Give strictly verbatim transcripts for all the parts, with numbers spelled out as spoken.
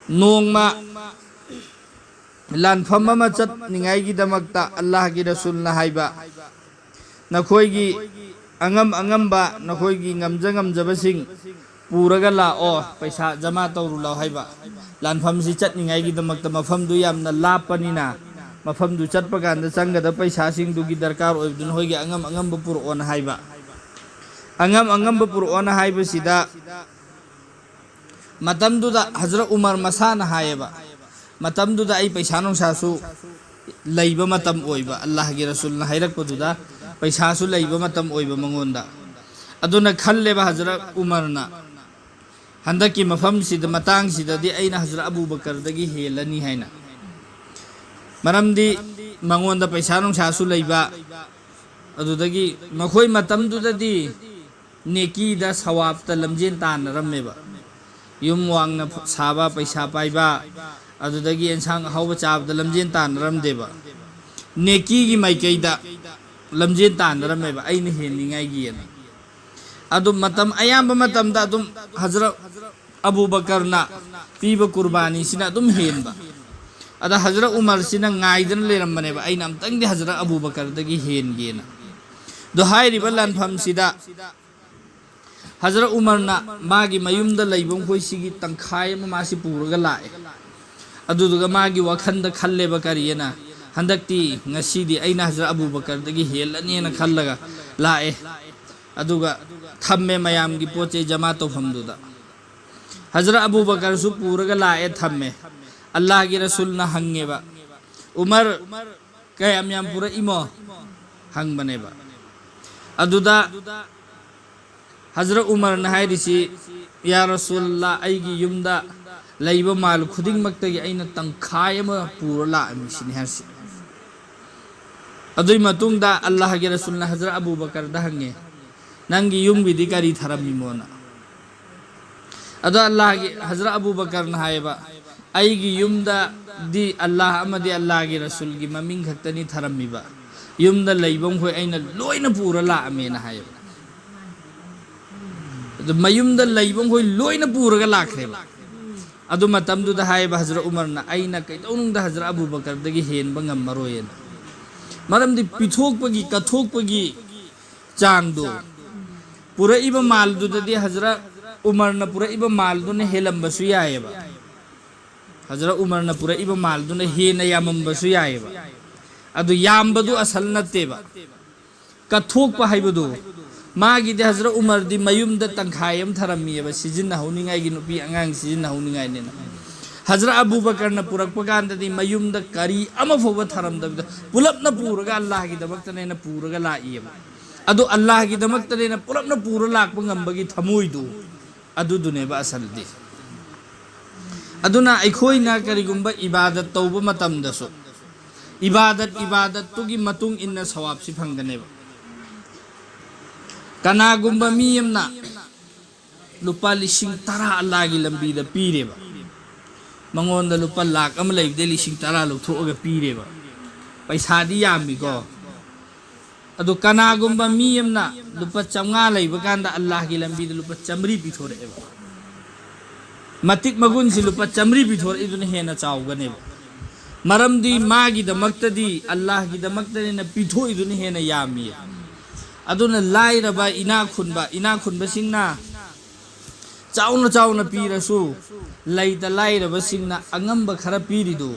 ꯅꯣꯡꯃ ꯂꯥꯟꯐꯝ ꯑꯃ ꯆꯠꯅꯤꯡꯉꯥꯏꯒꯤꯗꯃꯛꯇ ꯑꯜꯂꯥꯍꯒꯤ ꯔꯁꯨꯜꯅ ꯍꯥꯏꯕ, "ꯅꯈꯣꯏꯒꯤ ꯑꯉꯝ ꯑꯉꯝꯕ, ꯅꯈꯣꯏꯒꯤ ꯉꯝꯖ ꯉꯝꯖꯕꯁꯤꯡ ꯄꯨꯔꯒ ꯂꯥꯛꯑꯣ, ꯄꯩꯁꯥ ꯖꯃꯥ ꯇꯧꯔꯨ ꯂꯥꯛꯑꯣ" ꯍꯥꯏꯕ꯫ ꯂꯥꯟꯐꯝꯁꯤ ꯆꯠꯅꯤꯡꯉꯥꯏꯒꯤꯗꯃꯛꯇ ꯃꯐꯝꯗꯨ ꯌꯥꯝꯅ ꯂꯥꯞꯄꯅꯤꯅ, ꯃꯐꯝꯗꯨ ꯆꯠꯄ ꯀꯥꯟꯗ ꯆꯪꯒꯗꯕ ꯄꯩꯁꯥꯁꯤꯡꯗꯨꯒꯤ ꯗꯔꯀꯥꯔ ꯑꯣꯏꯕꯗꯨꯅ ꯅꯈꯣꯏꯒꯤ ꯑꯉꯝ ꯑꯉꯝꯕ ꯄꯨꯔꯛꯑꯣꯅ ꯍꯥꯏꯕ꯫ ꯑꯉꯝ ꯑꯉꯝꯕ ꯄꯨꯔꯛꯑꯣꯅ ꯍꯥꯏꯕꯁꯤꯗ ꯃꯇꯝꯗꯨꯗ ꯍꯖꯔꯠ ꯎꯃꯔ ꯃꯁꯥꯅ ꯍꯥꯏꯌꯦꯕ, ꯃꯇꯝꯗꯨꯗ ꯑꯩ ꯄꯩꯁꯥ ꯅꯨꯡꯁꯥꯁꯨ ꯂꯩꯕ ꯃꯇꯝ ꯑꯣꯏꯕ, ꯑꯜꯂꯥꯍꯒꯤ ꯔꯁꯨꯜꯅ ꯍꯥꯏꯔꯛꯄꯗꯨꯗ ꯄꯩꯁꯥꯁꯨ ꯂꯩꯕ ꯃꯇꯝ ꯑꯣꯏꯕ ꯃꯉꯣꯟꯗ꯫ ꯑꯗꯨꯅ ꯈꯜꯂꯦꯕ ꯍꯖꯔꯠ ꯎꯃꯔꯅ, "ꯍꯟꯗꯛꯀꯤ ꯃꯐꯝꯁꯤꯗ, ꯃꯇꯥꯡꯁꯤꯗꯗꯤ ꯑꯩꯅ ꯍꯖꯔꯠ ꯑꯕꯨ ꯕꯀꯔꯗꯒꯤ ꯍꯦꯜꯂꯅꯤ" ꯍꯥꯏꯅ꯫ ꯃꯔꯝꯗꯤ ꯃꯉꯣꯟꯗ ꯄꯩꯁꯥ ꯅꯨꯡꯁꯥꯁꯨ ꯂꯩꯕ, ꯑꯗꯨꯗꯒꯤ ꯃꯈꯣꯏ ꯃꯇꯝꯗꯨꯗꯗꯤ ꯅꯦꯀꯤꯗ, ꯁꯋꯥꯞꯇ ꯂꯝꯖꯦꯟ ꯇꯥꯟꯅꯔꯝꯃꯦꯕ꯫ ꯌꯨꯝ ꯋꯥꯡꯅ ꯁꯥꯕ, ꯄꯩꯁꯥ ꯄꯥꯏꯕ, ꯑꯗꯨꯗꯒꯤ ꯑꯦꯟꯁꯥꯡ ꯑꯍꯥꯎꯕ ꯆꯥꯕꯗ ꯂꯝꯖꯦꯟ ꯇꯥꯟꯅꯔꯝꯗꯦꯕ꯫ ꯅꯦꯀꯤꯒꯤ ꯃꯥꯏꯀꯩꯗ ꯂꯝꯖꯦꯟ ꯇꯥꯟꯅꯔꯝꯃꯦꯕ, ꯑꯩꯅ ꯍꯦꯟꯅꯤꯡꯉꯥꯏꯒꯤꯅ꯫ ꯑꯗꯨ ꯃꯇꯝ, ꯑꯌꯥꯝꯕ ꯃꯇꯝꯗ ꯑꯗꯨꯝ ꯍꯖꯔꯠ ꯑꯕꯨ ꯕꯀꯔꯅ ꯄꯤꯕ ꯀꯨꯔꯕꯥꯅꯤꯁꯤꯅ ꯑꯗꯨꯝ ꯍꯦꯟꯕ꯫ ꯑꯗ ꯍꯖꯔꯠ ꯎꯃꯔꯁꯤꯅ ꯉꯥꯏꯗꯅ ꯂꯩꯔꯝꯕꯅꯦꯕ, "ꯑꯩꯅ ꯑꯝꯇꯪꯗꯤ ꯍꯖꯔꯠ ꯑꯕꯨ ꯕꯀꯔꯗꯒꯤ ꯍꯦꯟꯒꯦꯅ"꯫ ꯑꯗꯣ ꯍꯥꯏꯔꯤꯕ ꯂꯥꯟꯐꯝꯁꯤꯗ ꯍꯖꯔꯠ ꯎꯃꯔꯅ ꯃꯥꯒꯤ ꯃꯌꯨꯝꯗ ꯂꯩꯕ ꯃꯈꯣꯏꯁꯤꯒꯤ ꯇꯪꯈꯥꯏ ꯑꯃ ꯃꯥꯁꯤ ꯄꯨꯔꯒ ꯂꯥꯛꯑꯦ꯫ ꯑꯗꯨꯗꯨꯒ ꯃꯥꯒꯤ ꯋꯥꯈꯜꯗ ꯈꯜꯂꯦꯕ ꯀꯔꯤꯑꯅ, "ꯍꯟꯗꯛꯇꯤ, ꯉꯁꯤꯗꯤ ꯑꯩꯅ ꯍꯖꯔꯠ ꯑꯕꯨ ꯕꯀꯔꯗꯒꯤ ꯍꯦꯜꯂꯅꯤꯅ" ꯈꯜꯂꯒ ꯂꯥꯛꯑꯦ꯫ ꯑꯗꯨꯒ ꯊꯝꯃꯦ ꯃꯌꯥꯝꯒꯤ ꯄꯣꯠ ꯆꯩ ꯖꯃꯥ ꯇꯧꯐꯝꯗꯨꯗ꯫ ꯍꯖꯔꯠ ꯑꯕꯨ ꯕꯀꯔꯁꯨ ꯄꯨꯔꯒ ꯂꯥꯛꯑꯦ, ꯊꯝꯃꯦ꯫ ꯑꯜꯂꯥꯍꯒꯤ ꯔꯁꯨꯜꯅ ꯍꯪꯉꯦꯕ, "ꯎꯃꯔ, ꯀꯌꯥꯝ ꯌꯥꯝ ꯄꯨꯔꯛꯏꯃꯣ?" ꯍꯪꯕꯅꯦꯕ꯫ ꯑꯗꯨꯗ ꯍꯖꯔꯠ ꯎꯃꯔꯅ ꯍꯥꯏꯔꯤꯁꯤ, "ꯌꯥ ꯔꯁꯨꯜꯂꯥ, ꯑꯩꯒꯤ ꯌꯨꯝꯗ ꯂꯩꯕ ꯃꯥꯜ ꯈꯨꯗꯤꯡꯃꯛꯇꯒꯤ ꯑꯩꯅ ꯇꯪꯈꯥꯏ ꯑꯃ ꯄꯨꯔ ꯂꯥꯛꯑꯝꯃꯤ" ꯁꯤꯅꯤ ꯍꯥꯏꯔꯤꯁꯤ꯫ ꯑꯗꯨꯒꯤ ꯃꯇꯨꯡꯗ ꯑꯜꯂꯥꯍꯒꯤ ꯔꯁꯨꯜꯅ ꯍꯖꯔꯠ ꯑꯕꯨ ꯕꯀꯔꯗ ꯍꯪꯉꯦ, "ꯅꯪꯒꯤ ꯌꯨꯝꯒꯤꯗꯤ ꯀꯔꯤ ꯊꯔꯝꯃꯤꯃꯣꯅ?" ꯑꯗꯣ ꯑꯜꯂꯥꯍꯒꯤ, ꯍꯖꯔꯠ ꯑꯕꯨ ꯕꯀꯔꯅ ꯍꯥꯏꯌꯦꯕ, "ꯑꯩꯒꯤ ꯌꯨꯝꯗꯗꯤ ꯑꯜꯂꯥꯍ ꯑꯃꯗꯤ ꯑꯜꯂꯥꯍꯒꯤ ꯔꯁꯨꯜꯒꯤ ꯃꯃꯤꯡ ꯈꯛꯇꯅꯤ ꯊꯔꯝꯃꯤꯕ, ꯌꯨꯝꯗ ꯂꯩꯕ ꯃꯈꯣꯏ ꯑꯩꯅ ꯂꯣꯏꯅ ꯄꯨꯔ ꯂꯥꯛꯑꯝꯃꯦꯅ" ꯍꯥꯏꯌꯦꯕ꯫ ꯑꯗꯨ ꯃꯌꯨꯝꯗ ꯂꯩꯕ ꯃꯈꯣꯏ ꯂꯣꯏꯅ ꯄꯨꯔꯒ ꯂꯥꯛꯈ꯭ꯔꯦꯕ꯫ ꯑꯗꯨ ꯃꯇꯝꯗꯨꯗ ꯍꯥꯏꯌꯦꯕ ꯍꯖꯔꯠ ꯎꯃꯔꯅ, "ꯑꯩꯅ ꯀꯩꯗꯧꯅꯨꯡꯗ ꯍꯖꯔꯠ ꯑꯕꯨ ꯕꯀꯔꯗꯒꯤ ꯍꯦꯟꯕ ꯉꯝꯃꯔꯣꯏꯅ"꯫ ꯃꯔꯝꯗꯤ ꯄꯤꯊꯣꯛꯄꯒꯤ, ꯀꯠꯊꯣꯛꯄꯒꯤ ꯆꯥꯡꯗꯣ ꯄꯨꯔꯛꯏꯕ ꯃꯥꯜꯗꯨꯗꯗꯤ ꯍꯖꯔꯠ ꯎꯃꯔꯅ ꯄꯨꯔꯛꯏꯕ ꯃꯥꯜꯗꯨꯅ ꯍꯦꯜꯂꯝꯕꯁꯨ ꯌꯥꯏꯑꯕ꯫ ꯍꯖꯔꯠ ꯎꯃꯔꯅ ꯄꯨꯔꯛꯏꯕ ꯃꯥꯜꯗꯨꯅ ꯍꯦꯟꯅ ꯌꯥꯝꯃꯝꯕꯁꯨ ꯌꯥꯏꯑꯕ꯫ ꯑꯗꯨ ꯌꯥꯝꯕꯗꯨ ꯑꯁꯜ ꯅꯠꯇꯦꯕ꯫ ꯀꯠꯊꯣꯛꯄ ꯍꯥꯏꯕꯗꯨ, ꯃꯥꯒꯤꯗꯤ ꯍꯖꯔꯠ ꯎꯃꯔꯗꯤ ꯃꯌꯨꯝꯗ ꯇꯪꯈꯥꯏ ꯑꯃ ꯊꯔꯝꯃꯤꯑꯕ, ꯁꯤꯖꯤꯟꯅꯍꯧꯅꯤꯡꯉꯥꯏꯒꯤ, ꯅꯨꯄꯤ ꯑꯉꯥꯡ ꯁꯤꯖꯤꯟꯅꯍꯧꯅꯤꯡꯉꯥꯏꯅꯦꯅ꯫ ꯍꯖꯔꯠ ꯑꯕꯨ ꯕꯀꯔꯅ ꯄꯨꯔꯛꯄ ꯀꯥꯟꯗꯗꯤ ꯃꯌꯨꯝꯗ ꯀꯔꯤ ꯑꯃ ꯐꯥꯎꯕ ꯊꯔꯝꯗꯕꯤꯗ ꯄꯨꯂꯞꯅ ꯄꯨꯔꯒ ꯑꯜꯂꯥꯍꯒꯤꯗꯃꯛꯇꯅꯦꯅ ꯄꯨꯔꯒ ꯂꯥꯛꯏꯑꯕ꯫ ꯑꯗꯨ ꯑꯜꯂꯥꯍꯒꯤꯗꯃꯛꯇꯅꯦꯅ ꯄꯨꯂꯞꯅ ꯄꯨꯔ ꯂꯥꯛꯄ ꯉꯝꯕꯒꯤ ꯊꯃꯣꯏꯗꯨ, ꯑꯗꯨꯗꯨꯅꯦꯕ ꯑꯁꯜꯗꯤ꯫ ꯑꯗꯨꯅ ꯑꯩꯈꯣꯏꯅ ꯀꯔꯤꯒꯨꯝꯕ ꯏꯕꯥꯗꯠ ꯇꯧꯕ ꯃꯇꯝꯗꯁꯨ, ꯏꯕꯥꯗꯠ, ꯏꯕꯥꯗꯠꯇꯨꯒꯤ ꯃꯇꯨꯡ ꯏꯟꯅ ꯁꯋꯥꯕꯁꯤ ꯐꯪꯒꯅꯦꯕ꯫ ꯀꯅꯥꯒꯨꯝꯕ ꯃꯤ ꯑꯃꯅ ꯂꯨꯄꯥ ꯂꯤꯁꯤꯡ ꯇꯔꯥ ꯑꯜꯂꯥꯍꯒꯤ ꯂꯝꯕꯤꯗ ꯄꯤꯔꯦꯕ, ꯃꯉꯣꯟꯗ ꯂꯨꯄꯥ ꯂꯥꯛ ꯑꯃ ꯂꯩꯕꯗꯩ ꯂꯤꯁꯤꯡ ꯇꯔꯥ ꯂꯧꯊꯣꯛꯑꯒ ꯄꯤꯔꯦꯕ, ꯄꯩꯁꯥꯗꯤ ꯌꯥꯝꯃꯤꯀꯣ꯫ ꯑꯗꯣ ꯀꯅꯥꯒꯨꯝꯕ ꯃꯤ ꯑꯃꯅ ꯂꯨꯄꯥ ꯆꯥꯝꯃꯉꯥ ꯂꯩꯕ ꯀꯥꯟꯗ ꯑꯜꯂꯥꯍꯒꯤ ꯂꯝꯕꯤꯗ ꯂꯨꯄꯥ ꯆꯥꯝꯃꯔꯤ ꯄꯤꯊꯣꯔꯛꯑꯦꯕ, ꯃꯇꯤꯛ ꯃꯒꯨꯟꯁꯤ ꯂꯨꯄꯥ ꯆꯥꯝꯃꯔꯤ ꯄꯤꯊꯣꯔꯛꯏꯗꯨꯅ ꯍꯦꯟꯅ ꯆꯥꯎꯒꯅꯦꯕ꯫ ꯃꯔꯝꯗꯤ ꯃꯥꯒꯤꯗꯃꯛꯇꯗꯤ, ꯑꯜꯂꯥꯍꯒꯤꯗꯃꯛꯇꯅꯤꯅ ꯄꯤꯊꯣꯛꯏꯗꯨꯅ ꯍꯦꯟꯅ ꯌꯥꯝꯃꯤ꯫ ꯑꯗꯨꯅ ꯂꯥꯏꯔꯕ, ꯏꯅꯥꯛ ꯈꯨꯟꯕ, ꯏꯅꯥꯛ ꯈꯨꯟꯕꯁꯤꯡꯅ ꯆꯥꯎꯅ ꯆꯥꯎꯅ ꯄꯤꯔꯁꯨ, ꯂꯩꯇ ꯂꯥꯏꯔꯕꯁꯤꯡꯅ ꯑꯉꯝꯕ ꯈꯔ ꯄꯤꯔꯤꯗꯨ,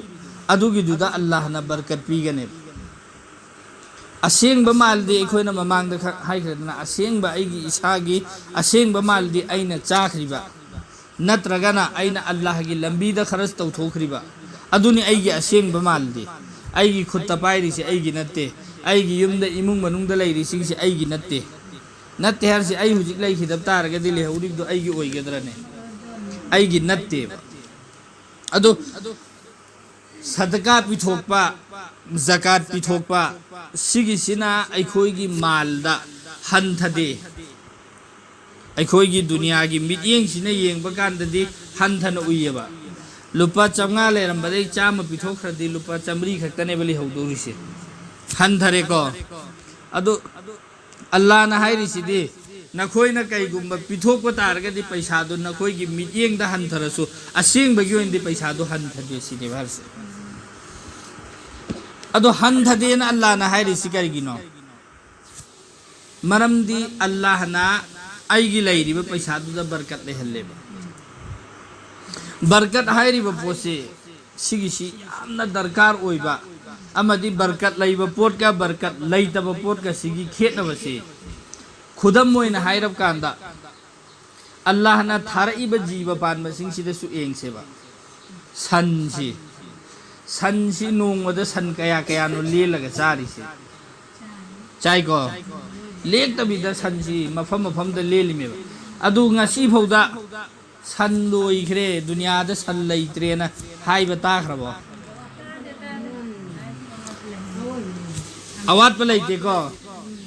ꯑꯗꯨꯒꯤꯗꯨꯗ ꯑꯜꯂꯥꯍꯅ ꯕꯔꯀꯠ ꯄꯤꯒꯅꯦꯕ꯫ ꯑꯁꯦꯡꯕ ꯃꯥꯜꯗꯤ ꯑꯩꯈꯣꯏꯅ ꯃꯃꯥꯡꯗ ꯈꯛ ꯍꯥꯏꯈ꯭ꯔꯦꯗꯅ, ꯑꯁꯦꯡꯕ ꯑꯩꯒꯤ ꯏꯁꯥꯒꯤ ꯑꯁꯦꯡꯕ ꯃꯥꯜꯗꯤ ꯑꯩꯅ ꯆꯥꯈ꯭ꯔꯤꯕ, ꯅꯠꯇ꯭ꯔꯒꯅ ꯑꯩꯅ ꯑꯜꯂꯥꯍꯒꯤ ꯂꯝꯕꯤꯗ ꯈꯔ ꯇꯧꯊꯣꯛꯈ꯭ꯔꯤꯕ, ꯑꯗꯨꯅꯤ ꯑꯩꯒꯤ ꯑꯁꯦꯡꯕ ꯃꯥꯜꯗꯤ꯫ ꯑꯩꯒꯤ ꯈꯨꯠꯇ ꯄꯥꯏꯔꯤꯁꯦ ꯑꯩꯒꯤ ꯅꯠꯇꯦ, ꯑꯩꯒꯤ ꯌꯨꯝꯗ ꯏꯃꯨꯡ ꯃꯅꯨꯡꯗ ꯂꯩꯔꯤꯁꯤꯡꯁꯦ ꯑꯩꯒꯤ ꯅꯠꯇꯦ꯫ ꯅꯠꯇꯦ ꯍꯥꯏꯔꯤꯁꯦ, ꯑꯩ ꯍꯧꯖꯤꯛ ꯂꯩꯈꯤꯗꯕ ꯇꯥꯔꯒꯗꯤ ꯂꯩꯍꯧꯔꯤꯕꯗꯣ ꯑꯩꯒꯤ ꯑꯣꯏꯒꯗ꯭ꯔꯅꯦ? ꯑꯩꯒꯤ ꯅꯠꯇꯦꯕ꯫ ꯑꯗꯣ ꯁꯗꯀꯥ ꯄꯤꯊꯣꯛꯄ, ꯖꯀꯥꯠ ꯄꯤꯊꯣꯛꯄ, ꯁꯤꯒꯤꯁꯤꯅ ꯑꯩꯈꯣꯏꯒꯤ ꯃꯥꯜꯗ ꯍꯟꯊꯗꯦ꯫ ꯑꯩꯈꯣꯏꯒꯤ ꯗꯨꯅꯤꯌꯥꯒꯤ ꯃꯤꯠꯌꯦꯡꯁꯤꯅ ꯌꯦꯡꯕ ꯀꯥꯟꯗꯗꯤ ꯍꯟꯊꯅ ꯎꯏꯌꯦꯕ꯫ ꯂꯨꯄꯥ ꯆꯥꯝꯃꯉꯥ ꯂꯩꯔꯝꯕꯗꯩ ꯆꯥꯝꯃ ꯄꯤꯊꯣꯛꯈ꯭ꯔꯗꯤ ꯂꯨꯄꯥ ꯆꯥꯝꯃꯔꯤ ꯈꯛꯇꯅꯦꯕ ꯂꯩꯍꯧꯗꯧꯔꯤꯁꯦ꯫ ꯍꯟꯊꯔꯦꯀꯣ? ꯑꯗꯨ ꯑꯜꯂꯥꯅ ꯍꯥꯏꯔꯤꯁꯤꯗꯤ, ꯅꯈꯣꯏꯅ ꯀꯩꯒꯨꯝꯕ ꯄꯤꯊꯣꯛꯄ ꯇꯥꯔꯒꯗꯤ ꯄꯩꯁꯥꯗꯨ ꯅꯈꯣꯏꯒꯤ ꯃꯤꯠꯌꯦꯡꯗ ꯍꯟꯊꯔꯁꯨ ꯑꯁꯦꯡꯕꯒꯤ ꯑꯣꯏꯅꯗꯤ ꯄꯩꯁꯥꯗꯨ ꯍꯟꯊꯗꯦ ꯁꯤꯅꯦꯕ ꯍꯥꯏꯔꯤꯁꯦ꯫ ꯑꯗꯣ ꯍꯟꯊꯗꯦꯅ ꯑꯜꯂꯥꯍꯅ ꯍꯥꯏꯔꯤꯁꯤ ꯀꯔꯤꯒꯤꯅꯣ? ꯃꯔꯝꯗꯤ ꯑꯜꯂꯥꯍꯅ ꯑꯩꯒꯤ ꯂꯩꯔꯤꯕ ꯄꯩꯁꯥꯗꯨꯗ ꯕꯔꯀꯠ ꯂꯩꯍꯜꯂꯦꯕ꯫ ꯕꯔꯀꯠ ꯍꯥꯏꯔꯤꯕ ꯄꯣꯠꯁꯤ, ꯁꯤꯒꯤꯁꯤ ꯌꯥꯝꯅ ꯗꯔꯀꯥꯔ ꯑꯣꯏꯕ, ꯑꯃꯗꯤ ꯕꯔꯀꯠ ꯂꯩꯕ ꯄꯣꯠꯀ ꯕꯔꯀꯠ ꯂꯩꯇꯕ ꯄꯣꯠꯀ ꯁꯤꯒꯤ ꯈꯦꯠꯅꯕꯁꯤ ꯈꯨꯗꯝ ꯑꯣꯏꯅ ꯍꯥꯏꯔꯕ ꯀꯥꯟꯗ, ꯑꯜꯂꯥꯍꯅ ꯊꯥꯔꯛꯏꯕ ꯖꯤꯕ ꯄꯥꯟꯕꯁꯤꯡꯁꯤꯗꯁꯨ ꯌꯦꯡꯁꯦꯕ꯫ ꯁꯟꯁꯤ, ꯁꯟꯁꯤ ꯅꯣꯡꯃꯗ ꯁꯟ ꯀꯌꯥ ꯀꯌꯥꯅꯣ ꯂꯦꯜꯂꯒ ꯆꯥꯔꯤꯁꯦ? ꯆꯥꯏꯀꯣ? ꯂꯦꯛꯇꯕꯤꯗ ꯁꯟꯁꯤ ꯃꯐꯝ ꯃꯐꯝꯗ ꯂꯦꯜꯂꯤꯃꯦꯕ꯫ ꯑꯗꯨ ꯉꯁꯤ ꯐꯥꯎꯗ "ꯁꯟ ꯂꯣꯏꯈ꯭ꯔꯦ, ꯗꯨꯅꯤꯌꯥꯗ ꯁꯟ ꯂꯩꯇ꯭ꯔꯦꯅ" ꯍꯥꯏꯕ ꯇꯥꯈ꯭ꯔꯕꯣ? ꯑꯋꯥꯠꯄ ꯂꯩꯇꯦꯀꯣ꯫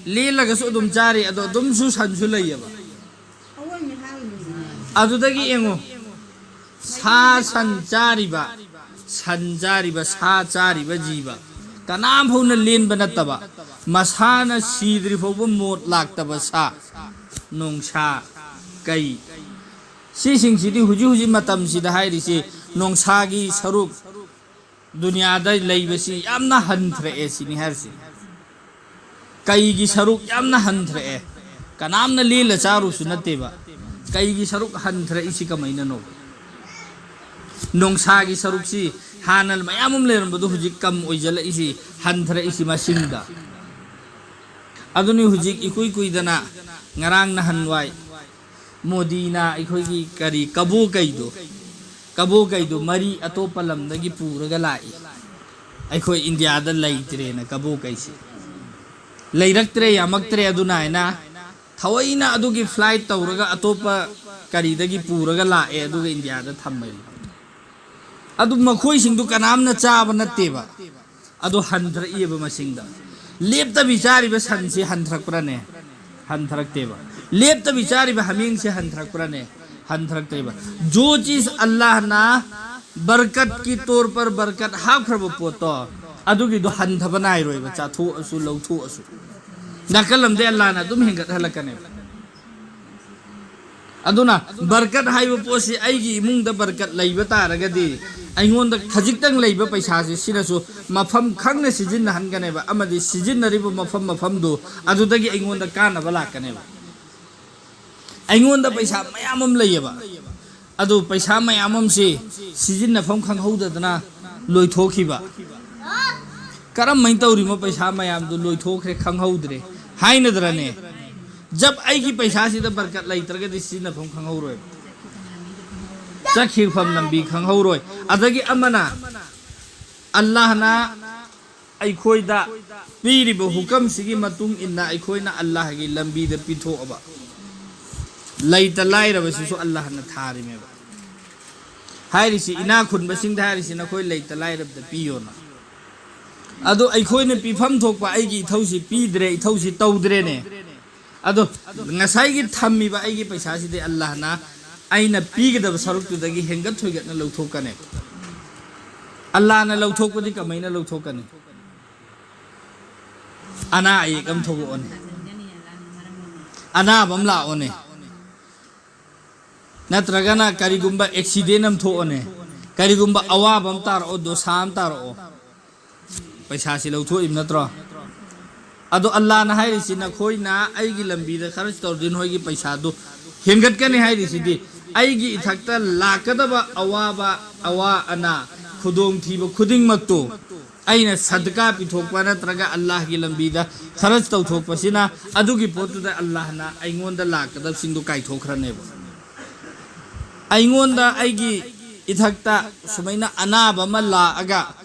ꯂꯦꯜꯂꯒꯁꯨ ꯑꯗꯨꯝ ꯆꯥꯔꯤ, ꯑꯗꯣ ꯑꯗꯨꯝꯁꯨ ꯁꯟꯁꯨ ꯂꯩꯌꯦꯕ꯫ ꯑꯗꯨꯗꯒꯤ ꯌꯦꯡꯉꯨ, ꯁꯥ ꯁꯟ ꯆꯥꯔꯤꯕ, ꯁꯟ ꯆꯥꯔꯤꯕ, ꯁꯥ ꯆꯥꯔꯤꯕ ꯖꯤꯕ ꯀꯅꯥꯝ ꯐꯥꯎꯅ ꯂꯦꯟꯕ ꯅꯠꯇꯕ, ꯃꯁꯥꯅ ꯁꯤꯗ꯭ꯔꯤ ꯐꯥꯎꯕ ꯃꯣꯠ ꯂꯥꯛꯇꯕ ꯁꯥ, ꯅꯣꯡꯁꯥ, ꯀꯩ, ꯁꯤꯁꯤꯡꯁꯤꯗꯤ ꯍꯧꯖꯤꯛ ꯍꯧꯖꯤꯛ ꯃꯇꯝꯁꯤꯗ ꯍꯥꯏꯔꯤꯁꯤ, ꯅꯣꯡꯁꯥꯒꯤ ꯁꯔꯨꯛ ꯗꯨꯅꯤꯌꯥꯗ ꯂꯩꯕꯁꯤ ꯌꯥꯝꯅ ꯍꯟꯊꯔꯛꯑꯦ ꯁꯤꯅꯤ ꯍꯥꯏꯔꯤꯁꯤ꯫ ꯀꯩꯒꯤ ꯁꯔꯨꯛ ꯌꯥꯝꯅ ꯍꯟꯊꯔꯛꯑꯦ꯫ ꯀꯅꯥꯝꯅ ꯂꯦꯜꯂ ꯆꯥꯔꯨꯁꯨ ꯅꯠꯇꯦꯕ꯫ ꯀꯩꯒꯤ ꯁꯔꯨꯛ ꯍꯟꯊꯔꯛꯏꯁꯤ ꯀꯃꯥꯏꯅꯅꯣ? ꯅꯣꯡꯁꯥꯒꯤ ꯁꯔꯨꯛꯁꯤ ꯍꯥꯟꯅ ꯃꯌꯥꯝ ꯑꯃ ꯂꯩꯔꯝꯕꯗꯣ ꯍꯧꯖꯤꯛ ꯀꯝ ꯑꯣꯏꯁꯤꯜꯂꯛꯏꯁꯤ, ꯍꯟꯊꯔꯛꯏꯁꯤ ꯃꯁꯤꯡꯗ꯫ ꯑꯗꯨꯅꯤ ꯍꯧꯖꯤꯛ ꯏꯀꯨꯏ ꯀꯨꯏꯗꯅ ꯉꯔꯥꯡ ꯅꯍꯥꯟꯋꯥꯏ ꯃꯣꯗꯤꯅ ꯑꯩꯈꯣꯏꯒꯤ ꯀꯔꯤ ꯀꯕꯣ ꯀꯩꯗꯣ, ꯀꯕꯣ ꯀꯩꯗꯣ ꯃꯔꯤ ꯑꯇꯣꯞꯄ ꯂꯝꯗꯒꯤ ꯄꯨꯔꯒ ꯂꯥꯛꯏ꯫ ꯑꯩꯈꯣꯏ ꯏꯟꯗꯤꯌꯥꯗ ꯂꯩꯇ꯭ꯔꯦꯅ ꯀꯕꯣ ꯀꯩꯁꯤ꯫ ꯂꯩꯔꯛꯇ꯭ꯔꯦ, ꯌꯥꯝꯃꯛꯇ꯭ꯔꯦ, ꯑꯗꯨꯅ ꯍꯥꯏꯅ ꯊꯑꯣꯏꯅ ꯑꯗꯨꯒꯤ flight ꯇꯧꯔꯒ ꯑꯇꯣꯞꯄ ꯀꯔꯤꯗꯒꯤ ꯄꯨꯔꯒ ꯂꯥꯛꯑꯦ, ꯑꯗꯨꯒ ꯏꯟꯗꯤꯌꯥꯗ ꯊꯝꯃꯦ꯫ ꯑꯗꯨ ꯃꯈꯣꯏꯁꯤꯡꯗꯨ ꯀꯅꯥꯝꯅ ꯆꯥꯕ ꯅꯠꯇꯦꯕ꯫ ꯑꯗꯨ ꯍꯟꯊꯔꯛꯏꯕ ꯃꯁꯤꯡꯗ꯫ ꯂꯦꯞꯇꯕꯤ ꯆꯥꯔꯤꯕ ꯁꯟꯁꯤ ꯍꯟꯊꯔꯛꯄ꯭ꯔꯅꯦ? ꯍꯟꯊꯔꯛꯇꯦꯕ꯫ ꯂꯦꯞꯇꯕꯤ ꯆꯥꯔꯤꯕ ꯍꯥꯃꯦꯡꯁꯤ ꯍꯟꯊꯔꯛꯄ꯭ꯔꯅꯦ? ꯍꯟꯊꯔꯛꯇꯦꯕ꯫ ꯖꯣ ꯆꯤꯖ ꯑꯜꯂꯥꯍꯅ ꯕꯔꯀꯠꯀꯤ ꯇꯣꯔ ꯄꯔ ꯕꯔꯀꯠ ꯍꯥꯞꯈ꯭ꯔꯕ ꯄꯣꯠꯇꯣ, ꯑꯗꯨꯒꯤꯗꯣ ꯍꯟꯊꯕ ꯅꯥꯏꯔꯣꯏꯕ, ꯆꯥꯊꯣꯛꯑꯁꯨ ꯂꯧꯊꯣꯛꯑꯁꯨ꯫ ꯅꯥꯀꯜ ꯑꯃꯗꯩ ꯑꯜꯂꯥꯍꯅ ꯑꯗꯨꯝ ꯍꯦꯟꯒꯠꯍꯜꯂꯛꯀꯅꯦꯕ꯫ ꯑꯗꯨꯅ ꯕꯔꯀꯠ ꯍꯥꯏꯕ ꯄꯣꯠꯁꯤ ꯑꯩꯒꯤ ꯏꯃꯨꯡꯗ ꯕꯔꯀꯠ ꯂꯩꯕ ꯇꯥꯔꯒꯗꯤ, ꯑꯩꯉꯣꯟꯗ ꯈꯖꯤꯛꯇꯪ ꯂꯩꯕ ꯄꯩꯁꯥꯁꯤ ꯁꯤꯅꯁꯨ ꯃꯐꯝ ꯈꯪꯅ ꯁꯤꯖꯤꯟꯅꯍꯟꯒꯅꯦꯕ, ꯑꯃꯗꯤ ꯁꯤꯖꯤꯟꯅꯔꯤꯕ ꯃꯐꯝ ꯃꯐꯝꯗꯨ ꯑꯗꯨꯗꯒꯤ ꯑꯩꯉꯣꯟꯗ ꯀꯥꯟꯅꯕ ꯂꯥꯛꯀꯅꯦꯕ꯫ ꯑꯩꯉꯣꯟꯗ ꯄꯩꯁꯥ ꯃꯌꯥꯝ ꯑꯃ ꯂꯩꯌꯦꯕ, ꯑꯗꯨ ꯄꯩꯁꯥ ꯃꯌꯥꯝ ꯑꯃꯁꯤ ꯁꯤꯖꯤꯟꯅꯐꯝ ꯈꯪꯍꯧꯗꯗꯅ ꯂꯣꯏꯊꯣꯛꯈꯤꯕ꯫ ꯀꯔꯝꯍꯥꯏꯅ ꯇꯧꯔꯤꯃꯣ, ꯄꯩꯁꯥ ꯃꯌꯥꯝꯗꯨ ꯂꯣꯏꯊꯣꯛꯈ꯭ꯔꯦ, ꯈꯪꯍꯧꯗ꯭ꯔꯦ ꯍꯥꯏꯅꯗ꯭ꯔꯅꯦ? ꯖꯕ ꯑꯩꯒꯤ ꯄꯩꯁꯥꯁꯤꯗ ꯕꯔꯀꯠ ꯂꯩꯇ꯭ꯔꯒꯗꯤ ꯁꯤꯖꯤꯟꯅꯐꯝ ꯈꯪꯍꯧꯔꯣꯏ, ꯆꯠꯈꯤꯐꯝ ꯂꯝꯕꯤ ꯈꯪꯍꯧꯔꯣꯏ꯫ ꯑꯗꯒꯤ ꯑꯃꯅ, ꯑꯜꯂꯥꯍꯅ ꯑꯩꯈꯣꯏꯗ ꯄꯤꯔꯤꯕ ꯍꯨꯀꯝꯁꯤꯒꯤ ꯃꯇꯨꯡ ꯏꯟꯅ ꯑꯩꯈꯣꯏꯅ ꯑꯜꯂꯥꯍꯒꯤ ꯂꯝꯕꯤꯗ ꯄꯤꯊꯣꯛꯑꯕ, ꯂꯩꯇ ꯂꯥꯏꯔꯕꯁꯤꯁꯨ ꯑꯜꯂꯥꯍꯅ ꯊꯥꯔꯤꯃꯦꯕ꯫ ꯍꯥꯏꯔꯤꯁꯤ, ꯏꯅꯥ ꯈꯨꯟꯕꯁꯤꯡꯗ ꯍꯥꯏꯔꯤꯁꯤ, "ꯅꯈꯣꯏ ꯂꯩꯇ ꯂꯥꯏꯔꯕꯗ ꯄꯤꯌꯣꯅ"꯫ ꯑꯗꯣ ꯑꯩꯈꯣꯏꯅ ꯄꯤꯐꯝ ꯊꯣꯛꯄ ꯑꯩꯒꯤ ꯏꯊꯧꯁꯤ ꯄꯤꯗ꯭ꯔꯦ, ꯏꯊꯧꯁꯤ ꯇꯧꯗ꯭ꯔꯦꯅꯦ꯫ ꯑꯗꯣ ꯉꯁꯥꯏꯒꯤ ꯊꯝꯃꯤꯕ ꯑꯩꯒꯤ ꯄꯩꯁꯥꯁꯤꯗꯤ ꯑꯜꯂꯥꯍꯅ ꯑꯩꯅ ꯄꯤꯒꯗꯕ ꯁꯔꯨꯛꯇꯨꯗꯒꯤ ꯍꯦꯟꯒꯠ ꯊꯣꯏꯒꯠꯅ ꯂꯧꯊꯣꯛꯀꯅꯤ꯫ ꯑꯜꯂꯥꯍꯅ ꯂꯧꯊꯣꯛꯄꯗꯤ ꯀꯃꯥꯏꯅ ꯂꯧꯊꯣꯛꯀꯅꯤ? ꯑꯅꯥ ꯑꯌꯦꯛ ꯑꯃ ꯊꯣꯛꯂꯛꯑꯣꯅꯦ, ꯑꯅꯥꯕ ꯑꯃ ꯂꯥꯛꯑꯣꯅꯦ, ꯅꯠꯇ꯭ꯔꯒꯅ ꯀꯔꯤꯒꯨꯝꯕ ꯑꯦꯛꯁꯤꯗꯦꯟ ꯑꯃ ꯊꯣꯛꯑꯣꯅꯦ, ꯀꯔꯤꯒꯨꯝꯕ ꯑꯋꯥꯕ ꯑꯃ ꯇꯥꯔꯛꯑꯣ, ꯗꯣꯁꯥ ꯑꯃ ꯇꯥꯔꯛꯑꯣ, ꯄꯩꯁꯥꯁꯤ ꯂꯧꯊꯣꯛꯏꯕ ꯅꯠꯇ꯭ꯔꯣ? ꯑꯗꯣ ꯑꯜꯂꯥꯍꯅ ꯍꯥꯏꯔꯤꯁꯤ, "ꯅꯈꯣꯏꯅ ꯑꯩꯒꯤ ꯂꯝꯕꯤꯗ ꯈꯔꯁ ꯇꯧꯔꯗꯤ ꯅꯈꯣꯏꯒꯤ ꯄꯩꯁꯥꯗꯨ ꯍꯦꯟꯒꯠꯀꯅꯤ" ꯍꯥꯏꯔꯤꯁꯤꯗꯤ, ꯑꯩꯒꯤ ꯏꯊꯛꯇ ꯂꯥꯛꯀꯗꯕ ꯑꯋꯥꯕ, ꯑꯋꯥ ꯑꯅꯥ, ꯈꯨꯗꯣꯡꯊꯤꯕ ꯈꯨꯗꯤꯡꯃꯛꯇꯨ ꯑꯩꯅ ꯁꯗꯀꯥ ꯄꯤꯊꯣꯛꯄ ꯅꯠꯇ꯭ꯔꯒ ꯑꯜꯂꯥꯍꯒꯤ ꯂꯝꯕꯤꯗ ꯈꯔꯁ ꯇꯧꯊꯣꯛꯄꯁꯤꯅ, ꯑꯗꯨꯒꯤ ꯄꯣꯠꯇꯨꯗ ꯑꯜꯂꯥꯍꯅ ꯑꯩꯉꯣꯟꯗ ꯂꯥꯛꯀꯗꯕꯁꯤꯡꯗꯨ ꯀꯥꯏꯊꯣꯛꯈ꯭ꯔꯅꯦꯕ꯫ ꯑꯩꯉꯣꯟꯗ ꯑꯩꯒꯤ ꯏꯊꯛꯇ ꯁꯨꯃꯥꯏꯅ ꯑꯅꯥꯕ ꯑꯃ ꯂꯥꯛꯑꯒ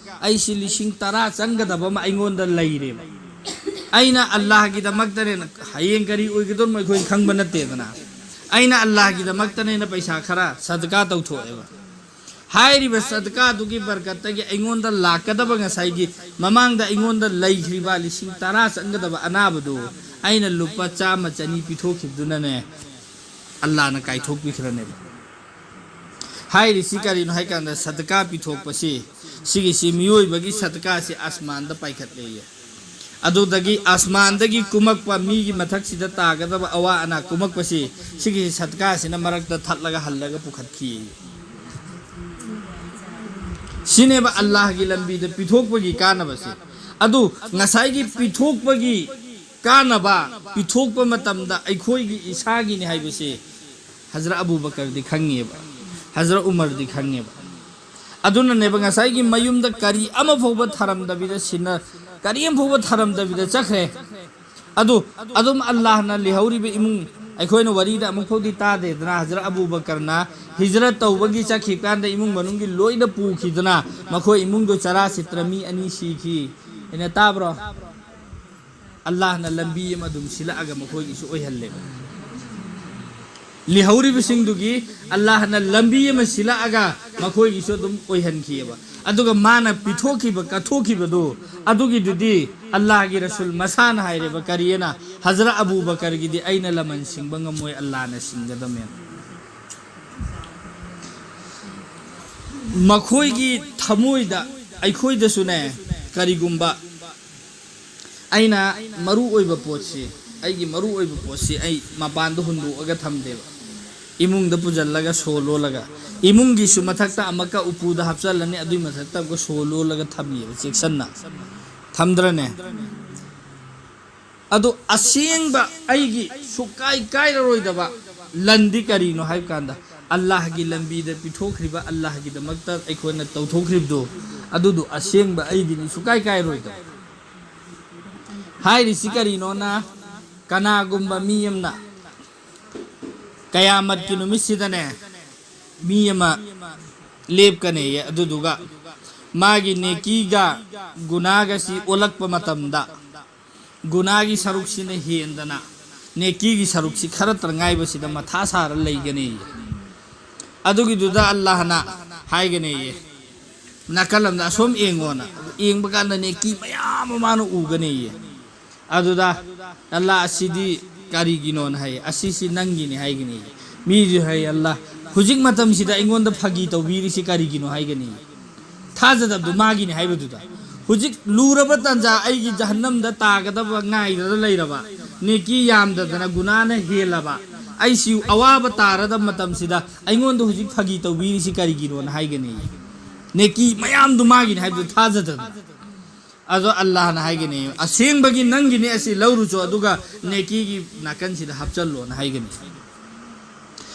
ꯑꯩꯁꯤ ꯂꯤꯁꯤꯡ ꯇꯔꯥ ꯆꯪꯒꯗꯕ ꯑꯃ ꯑꯩꯉꯣꯟꯗ ꯂꯩꯔꯦꯕ꯫ ꯑꯩꯅ ꯑꯜꯂꯥꯍꯒꯤꯗꯃꯛꯇꯅꯦꯅ, ꯍꯌꯦꯡ ꯀꯔꯤ ꯑꯣꯏꯒꯗꯧꯔꯤꯅꯣ ꯑꯩꯈꯣꯏ ꯈꯪꯕ ꯅꯠꯇꯦꯗꯅ, ꯑꯩꯅ ꯑꯜꯂꯥꯍꯒꯤꯗꯃꯛꯇꯅꯦꯅ ꯄꯩꯁꯥ ꯈꯔ ꯁꯗꯀꯥ ꯇꯧꯊꯣꯛꯑꯦꯕ꯫ ꯍꯥꯏꯔꯤꯕ ꯁꯗꯀꯥꯗꯨꯒꯤ ꯕꯔꯀꯠꯇꯒꯤ ꯑꯩꯉꯣꯟꯗ ꯂꯥꯛꯀꯗꯕ, ꯉꯁꯥꯏꯒꯤ ꯃꯃꯥꯡꯗ ꯑꯩꯉꯣꯟꯗ ꯂꯩꯈ꯭ꯔꯤꯕ ꯂꯤꯁꯤꯡ ꯇꯔꯥ ꯆꯪꯒꯗꯕ ꯑꯅꯥꯕꯗꯨ ꯑꯩꯅ ꯂꯨꯄꯥ ꯆꯥꯝꯃ ꯆꯅꯤ ꯄꯤꯊꯣꯛꯈꯤꯕꯗꯨꯅꯅꯦ, ꯑꯜꯂꯥꯍꯅ ꯀꯥꯏꯊꯣꯛꯄꯤꯈ꯭ꯔꯅꯦꯕ꯫ ꯍꯥꯏꯔꯤꯁꯤ ꯀꯔꯤꯅꯣ ꯍꯥꯏꯀꯥꯟꯗ, ꯁꯗꯀꯥ ꯄꯤꯊꯣꯛꯄꯁꯤ, ꯁꯤꯒꯤꯁꯤ, ꯃꯤꯑꯣꯏꯕꯒꯤ ꯁꯗꯀꯥꯁꯤ ꯑꯁꯃꯥꯟꯗ ꯄꯥꯏꯈꯠꯂꯦꯌꯦ꯫ ꯑꯗꯨꯗꯒꯤ ꯑꯁꯃꯥꯟꯗꯒꯤ ꯀꯨꯝꯃꯛꯄ ꯃꯤꯒꯤ ꯃꯊꯛꯁꯤꯗ ꯇꯥꯒꯗꯕ ꯑꯋꯥ ꯑꯅꯥ ꯀꯨꯝꯃꯛꯄꯁꯤ, ꯁꯤꯒꯤ ꯁꯗꯀꯥꯁꯤꯅ ꯃꯔꯛꯇ ꯊꯠꯂꯒ ꯍꯜꯂꯒ ꯄꯨꯈꯠꯈꯤ꯫ ꯁꯤꯅꯦꯕ ꯑꯜꯂꯥꯍꯒꯤ ꯂꯝꯕꯤꯗ ꯄꯤꯊꯣꯛꯄꯒꯤ ꯀꯥꯟꯅꯕꯁꯦ꯫ ꯑꯗꯨ ꯉꯁꯥꯏꯒꯤ ꯄꯤꯊꯣꯛꯄꯒꯤ ꯀꯥꯟꯅꯕ, ꯄꯤꯊꯣꯛꯄ ꯃꯇꯝꯗ ꯑꯩꯈꯣꯏꯒꯤ ꯏꯁꯥꯒꯤꯅꯤ ꯍꯥꯏꯕꯁꯦ ꯍꯖꯔꯠ ꯑꯕꯨ ꯕꯀꯔꯗꯤ ꯈꯪꯉꯦꯕ, ꯍꯖꯔꯠ ꯎꯃꯔꯗꯤ ꯈꯪꯉꯦꯕ꯫ ꯑꯗꯨꯅꯅꯦꯕ ꯉꯁꯥꯏꯒꯤ ꯃꯌꯨꯝꯗ ꯀꯔꯤ ꯑꯃ ꯐꯥꯎꯕ ꯊꯔꯝꯗꯕꯤꯗ ꯁꯤꯟꯅ-, ꯀꯔꯤ ꯑꯃ ꯐꯥꯎꯕ ꯊꯔꯝꯗꯕꯤꯗ ꯆꯠꯈ꯭ꯔꯦ꯫ ꯑꯗꯨ ꯑꯗꯨꯝ ꯑꯜꯂꯥꯍꯅ ꯂꯩꯍꯧꯔꯤꯕ ꯏꯃꯨꯡ, ꯑꯩꯈꯣꯏꯅ ꯋꯥꯔꯤꯗ ꯑꯃꯨꯛ ꯐꯥꯎꯗꯤ ꯇꯥꯗꯦꯗꯅ, ꯍꯖꯔꯠ ꯑꯕꯨ ꯕꯀꯔꯅ ꯍꯤꯖꯔꯠ ꯇꯧꯕꯒꯤ ꯆꯠꯈꯤꯕ ꯀꯥꯟꯗ ꯏꯃꯨꯡ ꯃꯅꯨꯡꯒꯤ ꯂꯣꯏꯅ ꯄꯨꯈꯤꯗꯅ ꯃꯈꯣꯏ ꯏꯃꯨꯡꯗꯣ ꯆꯔꯥ ꯁꯤꯠꯇ꯭ꯔ ꯃꯤ ꯑꯅꯤ ꯁꯤꯈꯤ꯫ ꯑꯩꯅ ꯇꯥꯕ꯭ꯔꯣ? ꯑꯜꯂꯥꯍꯅ ꯂꯝꯕꯤ ꯑꯃ ꯑꯗꯨꯝ ꯁꯤꯜꯂꯛꯑꯒ ꯃꯈꯣꯏꯒꯤꯁꯨ ꯑꯣꯏꯍꯜꯂꯦꯕ꯫ ꯂꯤꯍꯧꯔꯤꯕꯁꯤꯡꯗꯨꯒꯤ ꯑꯜꯂꯥꯍꯅ ꯂꯝꯕꯤ ꯑꯃ ꯁꯤꯜꯂꯛꯑꯒ ꯃꯈꯣꯏꯒꯤꯁꯨ ꯑꯗꯨꯝ ꯑꯣꯏꯍꯟꯈꯤꯑꯕ꯫ ꯑꯗꯨꯒ ꯃꯥꯅ ꯄꯤꯊꯣꯛꯈꯤꯕ, ꯀꯠꯊꯣꯛꯈꯤꯕꯗꯨ, ꯑꯗꯨꯒꯤꯗꯨꯗꯤ ꯑꯜꯂꯥꯍꯒꯤ ꯔꯁꯨꯜ ꯃꯁꯥꯅ ꯍꯥꯏꯔꯦꯕ, ꯀꯔꯤꯑꯅ? ꯍꯖꯔꯠ ꯑꯕꯨ ꯕꯀꯔꯒꯤꯗꯤ ꯑꯩꯅ ꯂꯃꯟ ꯁꯤꯡꯕ ꯉꯝꯃꯣꯏ, ꯑꯜꯂꯥꯍꯅ ꯁꯤꯡꯒꯗꯕꯅꯦ꯫ ꯃꯈꯣꯏꯒꯤ ꯊꯃꯣꯏꯗ, ꯑꯩꯈꯣꯏꯗꯁꯨꯅꯦ, ꯀꯔꯤꯒꯨꯝꯕ ꯑꯩꯅ ꯃꯔꯨ ꯑꯣꯏꯕ ꯄꯣꯠꯁꯤ, ꯑꯩꯒꯤ ꯃꯔꯨ ꯑꯣꯏꯕ ꯄꯣꯠꯁꯤ ꯑꯩ ꯃꯄꯥꯟꯗ ꯍꯨꯟꯗꯣꯛꯑꯒ ꯊꯝꯗꯦꯕ, ꯏꯃꯨꯡꯗ ꯄꯨꯁꯤꯜꯂꯒ ꯁꯣ ꯂꯣꯜꯂꯒ, ꯏꯃꯨꯡꯒꯤꯁꯨ ꯃꯊꯛꯇ ꯑꯃꯨꯛꯀ ꯎꯄꯨꯗ ꯍꯥꯞꯆꯜꯂꯅꯤ, ꯑꯗꯨꯏ ꯃꯊꯛꯇ ꯑꯃꯨꯛꯀ ꯁꯣ ꯂꯣꯜꯂꯒ ꯊꯝꯃꯤꯕ ꯆꯦꯛꯁꯤꯟꯅ, ꯊꯝꯗ꯭ꯔꯅꯦ? ꯑꯗꯨ ꯑꯁꯦꯡꯕ ꯑꯩꯒꯤ ꯁꯨꯛꯀꯥꯏ ꯀꯥꯏꯔꯔꯣꯏꯗꯕ ꯂꯟꯗꯤ ꯀꯔꯤꯅꯣ ꯍꯥꯏꯕ ꯀꯥꯟꯗ, ꯑꯜꯂꯥꯍꯒꯤ ꯂꯝꯕꯤꯗ ꯄꯤꯊꯣꯛꯈ꯭ꯔꯤꯕ, ꯑꯜꯂꯥꯍꯒꯤꯗꯃꯛꯇ ꯑꯩꯈꯣꯏꯅ ꯇꯧꯊꯣꯛꯈ꯭ꯔꯤꯕꯗꯣ, ꯑꯗꯨꯗꯣ ꯑꯁꯦꯡꯕ ꯑꯩꯒꯤꯅꯤ, ꯁꯨꯛꯀꯥꯏ ꯀꯥꯏꯔꯣꯏꯗꯕ꯫ ꯍꯥꯏꯔꯤꯁꯤ ꯀꯔꯤꯅꯣꯅ, ꯀꯅꯥꯒꯨꯝꯕ ꯃꯤ ꯑꯃꯅ ꯀꯌꯥꯃꯠꯀꯤ ꯅꯨꯃꯤꯠꯁꯤꯗꯅꯦ, ꯃꯤ ꯑꯃ ꯂꯦꯞꯀꯅꯦꯌꯦ꯫ ꯑꯗꯨꯗꯨꯒ ꯃꯥꯒꯤ ꯅꯦꯀꯤꯒ ꯒꯨꯅꯥꯒꯁꯤ ꯑꯣꯜꯂꯛꯄ ꯃꯇꯝꯗ, ꯒꯨꯅꯥꯒꯤ ꯁꯔꯨꯛꯁꯤꯅ ꯍꯦꯟꯗꯅ ꯅꯦꯀꯤꯒꯤ ꯁꯔꯨꯛꯁꯤ ꯈꯔꯇ ꯉꯥꯏꯕꯁꯤꯗ ꯃꯊꯥ ꯁꯥꯔ ꯂꯩꯒꯅꯦꯌꯦ꯫ ꯑꯗꯨꯒꯤꯗꯨꯗ ꯑꯜꯂꯥꯍꯅ ꯍꯥꯏꯒꯅꯦꯌꯦ, ꯅꯥꯀꯜ ꯑꯃꯗ ꯑꯁꯣꯝ ꯌꯦꯡꯉꯣꯅ꯫ ꯌꯦꯡꯕ ꯀꯥꯟꯗ ꯅꯦꯀꯤ ꯃꯌꯥꯝ ꯑꯃ ꯃꯥꯅ ꯎꯒꯅꯦꯌꯦ꯫ ꯑꯗꯨꯗ ꯑꯜꯂꯥꯍ, ꯑꯁꯤꯗꯤ ꯀꯔꯤꯒꯤꯅꯣꯅ ꯍꯥꯏꯌꯦ, ꯑꯁꯤꯁꯤ ꯅꯪꯒꯤꯅꯤ ꯍꯥꯏꯒꯅꯤ꯫ ꯃꯤꯁꯨ ꯍꯥꯏ, ꯑꯜꯂꯥꯍ, ꯍꯧꯖꯤꯛ ꯃꯇꯝꯁꯤꯗ ꯑꯩꯉꯣꯟꯗ ꯐꯥꯒꯤ ꯇꯧꯕꯤꯔꯤꯁꯤ ꯀꯔꯤꯒꯤꯅꯣ ꯍꯥꯏꯒꯅꯤ꯫ ꯊꯥꯖꯗꯕꯗꯨ ꯃꯥꯒꯤꯅꯤ ꯍꯥꯏꯕꯗꯨꯗ꯫ ꯍꯧꯖꯤꯛ ꯂꯨꯔꯕ ꯇꯥꯟꯖꯥ, ꯑꯩꯒꯤ ꯖꯍꯟꯅꯝꯗ ꯇꯥꯒꯗꯕ ꯉꯥꯏꯗꯅ ꯂꯩꯔꯕ, ꯅꯦꯀꯤ ꯌꯥꯝꯗꯗꯅ ꯒꯨꯅꯥꯅ ꯍꯦꯜꯂꯕ, ꯑꯩꯁꯤ ꯑꯋꯥꯕ ꯇꯥꯔꯗꯕ ꯃꯇꯝꯁꯤꯗ ꯑꯩꯉꯣꯟꯗ ꯍꯧꯖꯤꯛ ꯐꯥꯒꯤ ꯇꯧꯕꯤꯔꯤꯁꯤ ꯀꯔꯤꯒꯤꯅꯣꯅ ꯍꯥꯏꯒꯅꯤ꯫ ꯅꯦꯀꯤ ꯃꯌꯥꯝꯗꯨ ꯃꯥꯒꯤꯅꯤ ꯍꯥꯏꯕꯗꯨ ꯊꯥꯖꯗꯅ꯫ ꯑꯗꯣ ꯑꯜꯂꯥꯍꯅ ꯍꯥꯏꯒꯅꯤ, "ꯑꯁꯦꯡꯕꯒꯤ ꯅꯪꯒꯤꯅꯤ, ꯑꯁꯤ ꯂꯧꯔꯨꯆꯣ, ꯑꯗꯨꯒ ꯅꯦꯀꯤꯒꯤ ꯅꯥꯀꯟꯁꯤꯗ ꯍꯥꯞꯆꯜꯂꯣꯅ" ꯍꯥꯏꯒꯅꯤ꯫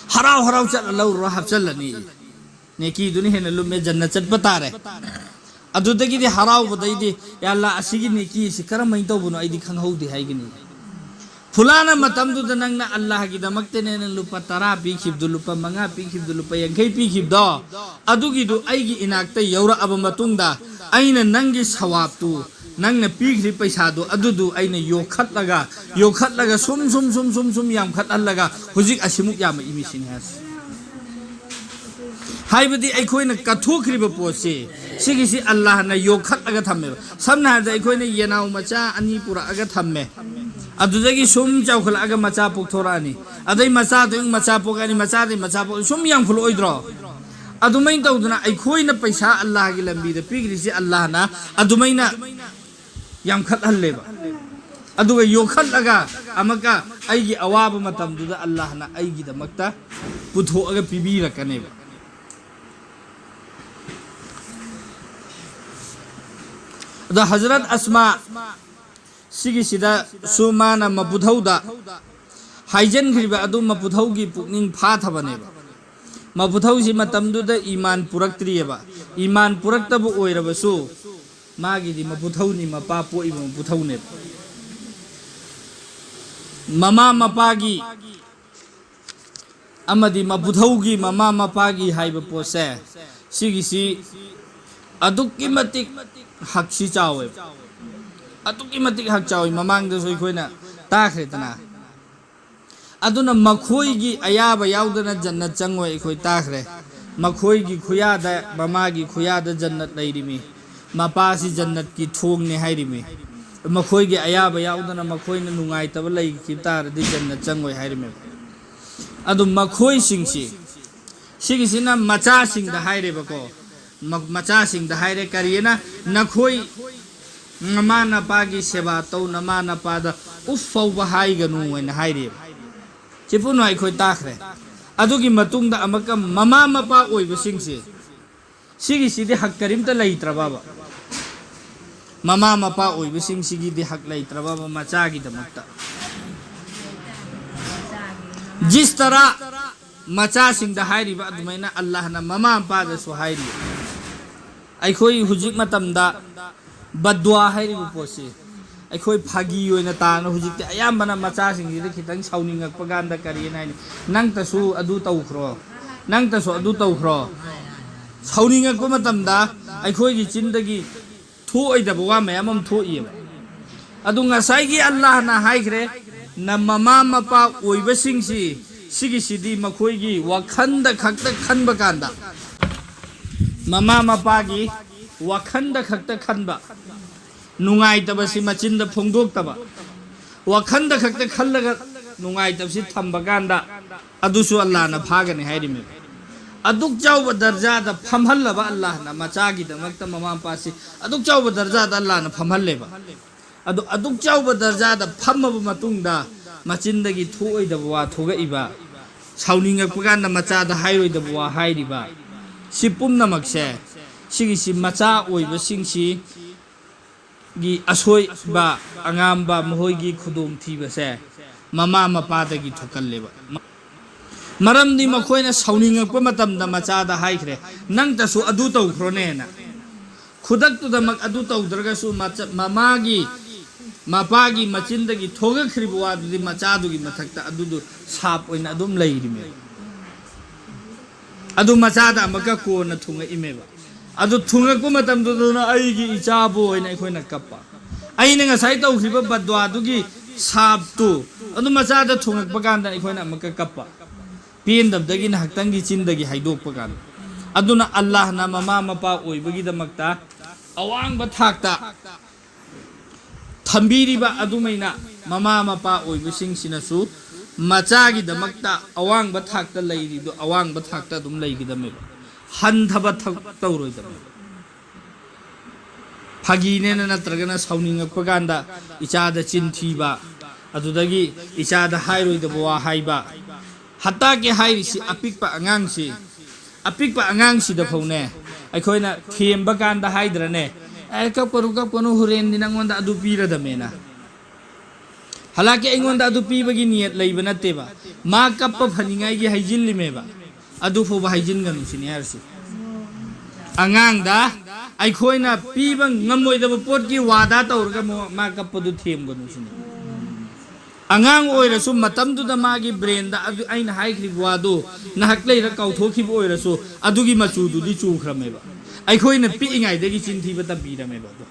ꯍꯔꯥꯎ ꯍꯔꯥꯎ ꯆꯠꯂ ꯂꯧꯔꯨꯔ ꯍꯥꯞꯆꯜꯂꯅꯤ꯫ ꯅꯦꯀꯤꯗꯨꯅ ꯍꯦꯟꯅ ꯂꯨꯝꯃꯦ, ꯖꯟꯅ ꯆꯠꯄ ꯇꯥꯔꯦ꯫ ꯑꯗꯨꯗꯒꯤꯗꯤ ꯍꯔꯥꯎꯕꯗꯩꯗꯤ, "ꯌꯥ ꯑꯜꯂꯥ, ꯑꯁꯤꯒꯤ ꯅꯦꯀꯤꯁꯤ ꯀꯔꯝꯍꯥꯏꯅ ꯇꯧꯕꯅꯣ ꯑꯩꯗꯤ ꯈꯪꯍꯧꯗꯦ" ꯍꯥꯏꯒꯅꯤ꯫ ꯐꯨꯂꯥꯅ ꯃꯇꯝꯗꯨꯗ ꯅꯪꯅ ꯑꯜꯂꯥꯍꯒꯤꯗꯃꯛꯇꯅꯦ ꯅꯪ ꯂꯨꯄꯥ ꯇꯔꯥ ꯄꯤꯈꯤꯕꯗꯨ, ꯂꯨꯄꯥ ꯃꯉꯥ ꯄꯤꯈꯤꯕꯗꯨ, ꯂꯨꯄꯥ ꯌꯥꯡꯈꯩ ꯄꯤꯈꯤꯕꯗꯣ, ꯑꯗꯨꯒꯤꯗꯨ ꯑꯩꯒꯤ ꯏꯅꯥꯛꯇ ꯌꯧꯔꯛꯑꯕ ꯃꯇꯨꯡꯗ, ꯑꯩꯅ ꯅꯪꯒꯤ ꯁꯋꯥꯕꯇꯨ, ꯅꯪꯅ ꯄꯤꯈ꯭ꯔꯤ ꯄꯩꯁꯥꯗꯨ, ꯑꯗꯨꯗꯨ ꯑꯩꯅ ꯌꯣꯛꯈꯠꯂꯒ, ꯌꯣꯛꯈꯠꯂꯒ ꯁꯨꯝ ꯁꯨꯝ ꯁꯨꯝ ꯁꯨꯝ ꯁꯨꯝ ꯌꯥꯝꯈꯠꯍꯜꯂꯒ ꯍꯧꯖꯤꯛ ꯑꯁꯤꯃꯨꯛ ꯌꯥꯝꯃꯛꯏ ꯃꯤꯁꯤꯅꯤ ꯍꯥꯏꯁꯦ꯫ ꯍꯥꯏꯕꯗꯤ ꯑꯩꯈꯣꯏꯅ ꯀꯠꯊꯣꯛꯈ꯭ꯔꯤꯕ ꯄꯣꯠꯁꯤ, ꯁꯤꯒꯤꯁꯤ ꯑꯜꯂꯥꯍꯅ ꯌꯣꯛꯈꯠꯂꯒ ꯊꯝꯃꯦꯕ꯫ ꯁꯝꯅ ꯍꯥꯏꯔꯕꯗ, ꯑꯩꯈꯣꯏꯅ ꯌꯦꯅꯥꯎ ꯃꯆꯥ ꯑꯅꯤ ꯄꯨꯔꯛꯑꯒ ꯊꯝꯃꯦ, ꯑꯗꯨꯗꯒꯤ ꯁꯨꯝ ꯆꯥꯎꯈꯠꯂꯛꯑꯒ ꯃꯆꯥ ꯄꯣꯛꯊꯣꯔꯛꯑꯅꯤ, ꯑꯗꯩ ꯃꯆꯥꯗꯒꯤ ꯃꯆꯥ ꯄꯣꯛꯑꯅꯤ, ꯃꯆꯥꯗꯒꯤ ꯃꯆꯥ ꯄꯣꯛ, ꯁꯨꯝ ꯌꯥꯝꯈꯠꯂꯛꯑꯣꯏꯗ꯭ꯔꯣ? ꯑꯗꯨꯃꯥꯏꯅ ꯇꯧꯗꯅ ꯑꯩꯈꯣꯏꯅ ꯄꯩꯁꯥ ꯑꯜꯂꯥꯍꯒꯤ ꯂꯝꯕꯤꯗ ꯄꯤꯈ꯭ꯔꯤꯁꯤ ꯑꯜꯂꯥꯍꯅ ꯑꯗꯨꯃꯥꯏꯅ ꯌꯥꯝꯈꯠꯍꯜꯂꯦꯕ꯫ ꯑꯗꯨꯒ ꯌꯣꯛꯈꯠꯂꯒ ꯑꯃꯨꯛꯀ ꯑꯩꯒꯤ ꯑꯋꯥꯕ ꯃꯇꯝꯗꯨꯗ ꯑꯜꯂꯥꯍꯅ ꯑꯩꯒꯤꯗꯃꯛꯇ ꯄꯨꯊꯣꯛꯑꯒ ꯄꯤꯕꯤꯔꯛꯀꯅꯦꯕ꯫ ꯑꯗꯣ ꯍꯖꯔꯠ ꯑꯁꯃꯥ ꯁꯤꯒꯤꯁꯤꯗꯁꯨ ꯃꯥꯅ ꯃꯄꯨꯊꯧꯗ ꯍꯥꯏꯖꯤꯟꯈ꯭ꯔꯤꯕ ꯑꯗꯨ ꯃꯄꯨꯊꯧꯒꯤ ꯄꯨꯛꯅꯤꯡ ꯐꯥꯊꯕꯅꯦꯕ꯫ ꯃꯄꯨꯊꯧꯁꯤ ꯃꯇꯝꯗꯨꯗ ꯏꯃꯥꯟ ꯄꯨꯔꯛꯇ꯭ꯔꯤꯑꯕ꯫ ꯏꯃꯥꯟ ꯄꯨꯔꯛꯇꯕ ꯑꯣꯏꯔꯕꯁꯨ, ꯃꯥꯒꯤꯗꯤ ꯃꯄꯨꯊꯧꯅꯤ, ꯃꯄꯥ ꯄꯣꯛꯏꯕ ꯃꯄꯨꯊꯧꯅꯦꯕ꯫ ꯃꯃꯥ ꯃꯄꯥꯒꯤ ꯑꯃꯗꯤ ꯃꯄꯨꯊꯧꯒꯤ ꯃꯃꯥ ꯃꯄꯥꯒꯤ ꯍꯥꯏꯕ ꯄꯣꯠꯁꯦ, ꯁꯤꯒꯤꯁꯤ ꯑꯗꯨꯛꯀꯤ ꯃꯇꯤꯛ ꯍꯛꯁꯤ ꯆꯥꯎꯋꯦꯕ꯫ ꯑꯗꯨꯛꯀꯤ ꯃꯇꯤꯛ ꯍꯛ ꯆꯥꯎꯋꯤ꯫ ꯃꯃꯥꯡꯗꯁꯨ ꯑꯩꯈꯣꯏꯅ ꯇꯥꯈ꯭ꯔꯦꯗꯅ꯫ ꯑꯗꯨꯅ ꯃꯈꯣꯏꯒꯤ ꯑꯌꯥꯕ ꯌꯥꯎꯗꯅ ꯖꯟꯅꯠ ꯆꯪꯉꯣꯏ, ꯑꯩꯈꯣꯏ ꯇꯥꯈ꯭ꯔꯦ꯫ ꯃꯈꯣꯏꯒꯤ ꯈꯨꯌꯥꯗ, ꯃꯃꯥꯒꯤ ꯈꯨꯌꯥꯗ ꯖꯟꯅꯠ ꯂꯩꯔꯤꯃꯤ꯫ ꯃꯄꯥꯁꯤ ꯖꯟꯅꯠꯀꯤ ꯊꯣꯡꯅꯤ ꯍꯥꯏꯔꯤꯃꯤ꯫ ꯃꯈꯣꯏꯒꯤ ꯑꯌꯥꯕ ꯌꯥꯎꯗꯅ ꯃꯈꯣꯏꯅ ꯅꯨꯡꯉꯥꯏꯇꯕ ꯂꯩꯈꯤꯕ ꯇꯥꯔꯗꯤ ꯖꯟꯅꯠ ꯆꯪꯉꯣꯏ ꯍꯥꯏꯔꯤꯃꯦꯕ꯫ ꯑꯗꯨ ꯃꯈꯣꯏꯁꯤꯡꯁꯤ, ꯁꯤꯒꯤꯁꯤꯅ ꯃꯆꯥꯁꯤꯡꯗ ꯍꯥꯏꯔꯦꯕꯀꯣ꯫ ꯃ-, ꯃꯆꯥꯁꯤꯡꯗ ꯍꯥꯏꯔꯦ, ꯀꯔꯤꯅ? ꯅꯈꯣꯏ ꯅꯃꯥ ꯅꯄꯥꯒꯤ ꯁꯦꯕꯥ ꯇꯧ, ꯅꯃꯥ ꯅꯄꯥꯗ ꯎꯐ ꯐꯥꯎꯕ ꯍꯥꯏꯒꯅꯨ ꯍꯥꯏꯅ ꯍꯥꯏꯔꯤꯕ꯫ ꯁꯤ ꯄꯨꯝꯅꯃꯛ ꯑꯩꯈꯣꯏ ꯇꯥꯈ꯭ꯔꯦ꯫ ꯑꯗꯨꯒꯤ ꯃꯇꯨꯡꯗ ꯑꯃꯨꯛꯀ ꯃꯃꯥ ꯃꯄꯥ ꯑꯣꯏꯕꯁꯤꯡꯁꯦ, ꯁꯤꯒꯤꯁꯤꯗꯤ ꯍꯛ ꯀꯔꯤꯝꯇ ꯂꯩꯇ꯭ꯔꯕꯕ? ꯃꯃꯥ ꯃꯄꯥ ꯑꯣꯏꯕꯁꯤꯡꯁꯤꯒꯤꯗꯤ ꯍꯛ ꯂꯩꯇ꯭ꯔꯕꯕ ꯃꯆꯥꯒꯤꯗꯃꯛꯇ? ꯖꯤꯁ ꯇꯔꯥ ꯃꯆꯥꯁꯤꯡꯗ ꯍꯥꯏꯔꯤꯕ ꯑꯗꯨꯃꯥꯏꯅ ꯑꯜꯂꯥꯍꯅ ꯃꯃꯥ ꯃꯄꯥꯗꯁꯨ ꯍꯥꯏꯔꯤ꯫ ꯑꯩꯈꯣꯏ ꯍꯧꯖꯤꯛ ꯃꯇꯝꯗ ꯕꯗ꯭ꯋꯥ ꯍꯥꯏꯔꯤꯕ ꯄꯣꯠꯁꯤ ꯑꯩꯈꯣꯏ ꯐꯥꯒꯤ ꯑꯣꯏꯅ ꯇꯥꯅ ꯍꯧꯖꯤꯛꯇꯤ ꯑꯌꯥꯝꯕꯅ ꯃꯆꯥꯁꯤꯡꯁꯤꯗ ꯈꯤꯇꯪ ꯁꯥꯎꯅꯤꯡꯉꯛꯄ ꯀꯥꯟꯗ ꯀꯔꯤꯅ ꯍꯥꯏꯅꯤ? "ꯅꯪꯇꯁꯨ ꯑꯗꯨ ꯇꯧꯈ꯭ꯔꯣ, ꯅꯪꯇꯁꯨ ꯑꯗꯨ ꯇꯧꯈ꯭ꯔꯣ"꯫ ꯁꯥꯎꯅꯤꯡꯉꯛꯄ ꯃꯇꯝꯗ ꯑꯩꯈꯣꯏꯒꯤ ꯆꯤꯟꯗꯒꯤ ꯊꯣꯛꯑꯣꯏꯗꯕ ꯋꯥ ꯃꯌꯥꯝ ꯑꯃ ꯊꯣꯛꯏꯕ꯫ ꯑꯗꯨ ꯉꯁꯥꯏꯒꯤ ꯑꯜꯂꯥꯍꯅ ꯍꯥꯏꯈ꯭ꯔꯦ, ꯅ ꯃꯃꯥ ꯃꯄꯥ ꯑꯣꯏꯕꯁꯤꯡꯁꯤ, ꯁꯤꯒꯤꯁꯤꯗꯤ ꯃꯈꯣꯏꯒꯤ ꯋꯥꯈꯟꯗ ꯈꯛꯇ ꯈꯟꯕ ꯀꯥꯟꯗ, ꯃꯃꯥ ꯃꯄꯥꯒꯤ ꯋꯥꯈꯟꯗ ꯈꯛꯇ ꯈꯟꯕ, ꯅꯨꯡꯉꯥꯏꯇꯕꯁꯤ ꯃꯆꯤꯟꯗ ꯐꯣꯡꯗꯣꯛꯇꯕ, ꯋꯥꯈꯟꯗ ꯈꯛꯇ ꯈꯜꯂꯒ ꯅꯨꯡꯉꯥꯏꯇꯕꯁꯤ ꯊꯝꯕ ꯀꯥꯟꯗ, ꯑꯗꯨꯁꯨ ꯑꯜꯂꯥꯍꯅ ꯐꯥꯒꯅꯤ ꯍꯥꯏꯔꯤꯃꯦꯕ꯫ ꯑꯗꯨꯛ ꯆꯥꯎꯕ ꯗꯔꯖꯥꯗ ꯐꯝꯍꯜꯂꯕ ꯑꯜꯂꯥꯍꯅ ꯃꯆꯥꯒꯤꯗꯃꯛꯇ ꯃꯃꯥ ꯃꯄꯥꯁꯤ ꯑꯗꯨꯛ ꯆꯥꯎꯕ ꯗꯔꯖꯥꯗ ꯑꯜꯂꯥꯍꯅ ꯐꯝꯍꯜꯂꯦꯕ꯫ ꯑꯗꯨ ꯑꯗꯨꯛ ꯆꯥꯎꯕ ꯗꯔꯖꯥꯗ ꯐꯝꯃꯕ ꯃꯇꯨꯡꯗ ꯃꯆꯤꯟꯗꯒꯤ ꯊꯣꯛꯑꯣꯏꯗꯕ ꯋꯥ ꯊꯣꯛꯂꯛꯏꯕ, ꯁꯥꯎꯅꯤꯡꯉꯛꯄ ꯀꯥꯟꯗ ꯃꯆꯥꯗ ꯍꯥꯏꯔꯣꯏꯗꯕ ꯋꯥ ꯍꯥꯏꯔꯤꯕ, ꯁꯤ ꯄꯨꯝꯅꯃꯛꯁꯦ, ꯁꯤꯒꯤꯁꯤ ꯃꯆꯥ ꯑꯣꯏꯕꯁꯤꯡꯁꯤ ꯒꯤ ꯑꯁꯣꯏꯕ, ꯑꯉꯥꯝꯕ, ꯃꯈꯣꯏꯒꯤ ꯈꯨꯗꯣꯡꯊꯤꯕꯁꯦ ꯃꯃꯥ ꯃꯄꯥꯗꯒꯤ ꯊꯣꯛꯀꯜꯂꯦꯕ꯫ ꯃꯔꯝꯗꯤ ꯃꯈꯣꯏꯅ ꯁꯥꯎꯅꯤꯡꯉꯛꯄ ꯃꯇꯝꯗ ꯃꯆꯥꯗ ꯍꯥꯏꯈ꯭ꯔꯦ, "ꯅꯪꯇꯁꯨ ꯑꯗꯨ ꯇꯧꯈ꯭ꯔꯣꯅꯦꯅ"꯫ ꯈꯨꯗꯛꯇꯨꯗꯃꯛ ꯑꯗꯨ ꯇꯧꯗ꯭ꯔꯒꯁꯨ ꯃꯆ-, ꯃꯃꯥꯒꯤ, ꯃꯄꯥꯒꯤ ꯃꯆꯤꯟꯗꯒꯤ ꯊꯣꯛꯂꯛꯈ꯭ꯔꯤꯕ ꯋꯥꯗꯨꯗꯤ ꯃꯆꯥꯗꯨꯒꯤ ꯃꯊꯛꯇ ꯑꯗꯨꯗꯨ ꯁꯥꯞ ꯑꯣꯏꯅ ꯑꯗꯨꯝ ꯂꯩꯔꯤꯃꯦꯕ꯫ ꯑꯗꯨ ꯃꯆꯥꯗ ꯑꯃꯨꯛꯀ ꯀꯣꯟꯅ ꯊꯨꯡꯉꯛꯏꯃꯦꯕ꯫ ꯑꯗꯨ ꯊꯨꯡꯉꯛꯄ ꯃꯇꯝꯗꯨꯗꯅ ꯑꯩꯒꯤ ꯏꯆꯥꯕꯨ ꯑꯣꯏꯅ ꯑꯩꯈꯣꯏꯅ ꯀꯞꯄ꯫ ꯑꯩꯅ ꯉꯁꯥꯏ ꯇꯧꯈꯤꯕ ꯕꯗ꯭ꯋꯥꯗꯨꯒꯤ ꯁꯥꯞꯇꯨ ꯑꯗꯨ ꯃꯆꯥꯗ ꯊꯨꯡꯉꯛꯄ ꯀꯥꯟꯗ ꯑꯩꯈꯣꯏꯅ ꯑꯃꯨꯛꯀ ꯀꯞꯄ꯫ ꯄꯦꯟꯗꯕꯗꯒꯤ ꯉꯥꯏꯍꯥꯛꯇꯪꯒꯤ ꯆꯤꯟꯗꯒꯤ ꯍꯥꯏꯗꯣꯛꯄ ꯀꯥꯟꯗ꯫ ꯑꯗꯨꯅ ꯑꯜꯂꯥꯍꯅ ꯃꯃꯥ ꯃꯄꯥ ꯑꯣꯏꯕꯒꯤꯗꯃꯛꯇ ꯑꯋꯥꯡꯕ ꯊꯥꯛꯇ ꯊꯝꯕꯤꯔꯤꯕ ꯑꯗꯨꯃꯥꯏꯅ ꯃꯃꯥ ꯃꯄꯥ ꯑꯣꯏꯕꯁꯤꯡꯁꯤꯅꯁꯨ ꯃꯆꯥꯒꯤꯗꯃꯛꯇ ꯑꯋꯥꯡꯕ ꯊꯥꯛꯇ ꯂꯩꯔꯤꯗꯨ ꯑꯋꯥꯡꯕ ꯊꯥꯛꯇ ꯑꯗꯨꯝ ꯂꯩꯒꯗꯕꯅꯦꯕ꯫ ꯍꯟꯊꯕ ꯊꯕꯛ ꯇꯧꯔꯣꯏꯗꯕꯅꯤ꯫ ꯐꯥꯒꯤꯅꯦꯅ ꯅꯠꯇ꯭ꯔꯒꯅ ꯁꯥꯎꯅꯤꯡꯉꯛꯄ ꯀꯥꯟꯗ ꯏꯆꯥꯗ ꯆꯤꯟ ꯊꯤꯕ, ꯑꯗꯨꯗꯒꯤ ꯏꯆꯥꯗ ꯍꯥꯏꯔꯣꯏꯗꯕ ꯋꯥ ꯍꯥꯏꯕ꯫ ꯍꯇꯥꯀꯦ ꯍꯥꯏꯔꯤꯁꯤ ꯑꯄꯤꯛꯄ ꯑꯉꯥꯡꯁꯤ, ꯑꯄꯤꯛꯄ ꯑꯉꯥꯡꯁꯤꯗ ꯐꯥꯎꯅꯦ ꯑꯩꯈꯣꯏꯅ ꯊꯦꯝꯕ ꯀꯥꯟꯗ ꯍꯥꯏꯗ꯭ꯔꯅꯦ, "ꯑꯦ, ꯀꯞꯀꯅꯨ, ꯀꯞꯀꯅꯨ, ꯍꯣꯔꯦꯟꯗꯤ ꯅꯪꯉꯣꯟꯗ ꯑꯗꯨ ꯄꯤꯔꯗꯃꯦꯅ"꯫ ꯍꯂꯥꯛꯀꯤ ꯑꯩꯉꯣꯟꯗ ꯑꯗꯨ ꯄꯤꯕꯒꯤ ꯅꯤꯌꯠ ꯂꯩꯕ ꯅꯠꯇꯦꯕ, ꯃꯥ ꯀꯞꯄ ꯐꯅꯤꯡꯉꯥꯏꯒꯤ ꯍꯩꯖꯤꯜꯂꯤꯃꯦꯕ꯫ ꯑꯗꯨ ꯐꯥꯎꯕ ꯍꯩꯖꯤꯟꯒꯅꯨ ꯁꯤꯅꯤ ꯍꯥꯏꯔꯤꯁꯤ꯫ ꯑꯉꯥꯡꯗ ꯑꯩꯈꯣꯏꯅ ꯄꯤꯕ ꯉꯝꯃꯣꯏꯗꯕ ꯄꯣꯠꯀꯤ ꯋꯥꯗꯥ ꯇꯧꯔꯒ ꯃꯣ-, ꯃꯥ ꯀꯞꯄꯗꯨ ꯊꯦꯝꯒꯅꯨ ꯁꯤꯅꯤ꯫ ꯑꯉꯥꯡ ꯑꯣꯏꯔꯁꯨ ꯃꯇꯝꯗꯨꯗ ꯃꯥꯒꯤ ꯕ꯭ꯔꯦꯟꯗ ꯑꯗꯨ ꯑꯩꯅ ꯍꯥꯏꯈ꯭ꯔꯤꯕ ꯋꯥꯗꯨ ꯉꯥꯏꯍꯥꯛ ꯂꯩꯔ ꯀꯥꯎꯊꯣꯛꯈꯤꯕ ꯑꯣꯏꯔꯁꯨ ꯑꯗꯨꯒꯤ ꯃꯆꯨꯗꯨꯗꯤ ꯆꯨꯈ꯭ꯔꯃꯦꯕ꯫ ꯑꯩꯈꯣꯏꯅ ꯄꯤꯛꯏꯉꯩꯗꯒꯤ ꯆꯤꯟꯊꯤꯕ ꯇꯝꯕꯤꯔꯝꯃꯦꯕ ꯑꯗꯣ꯫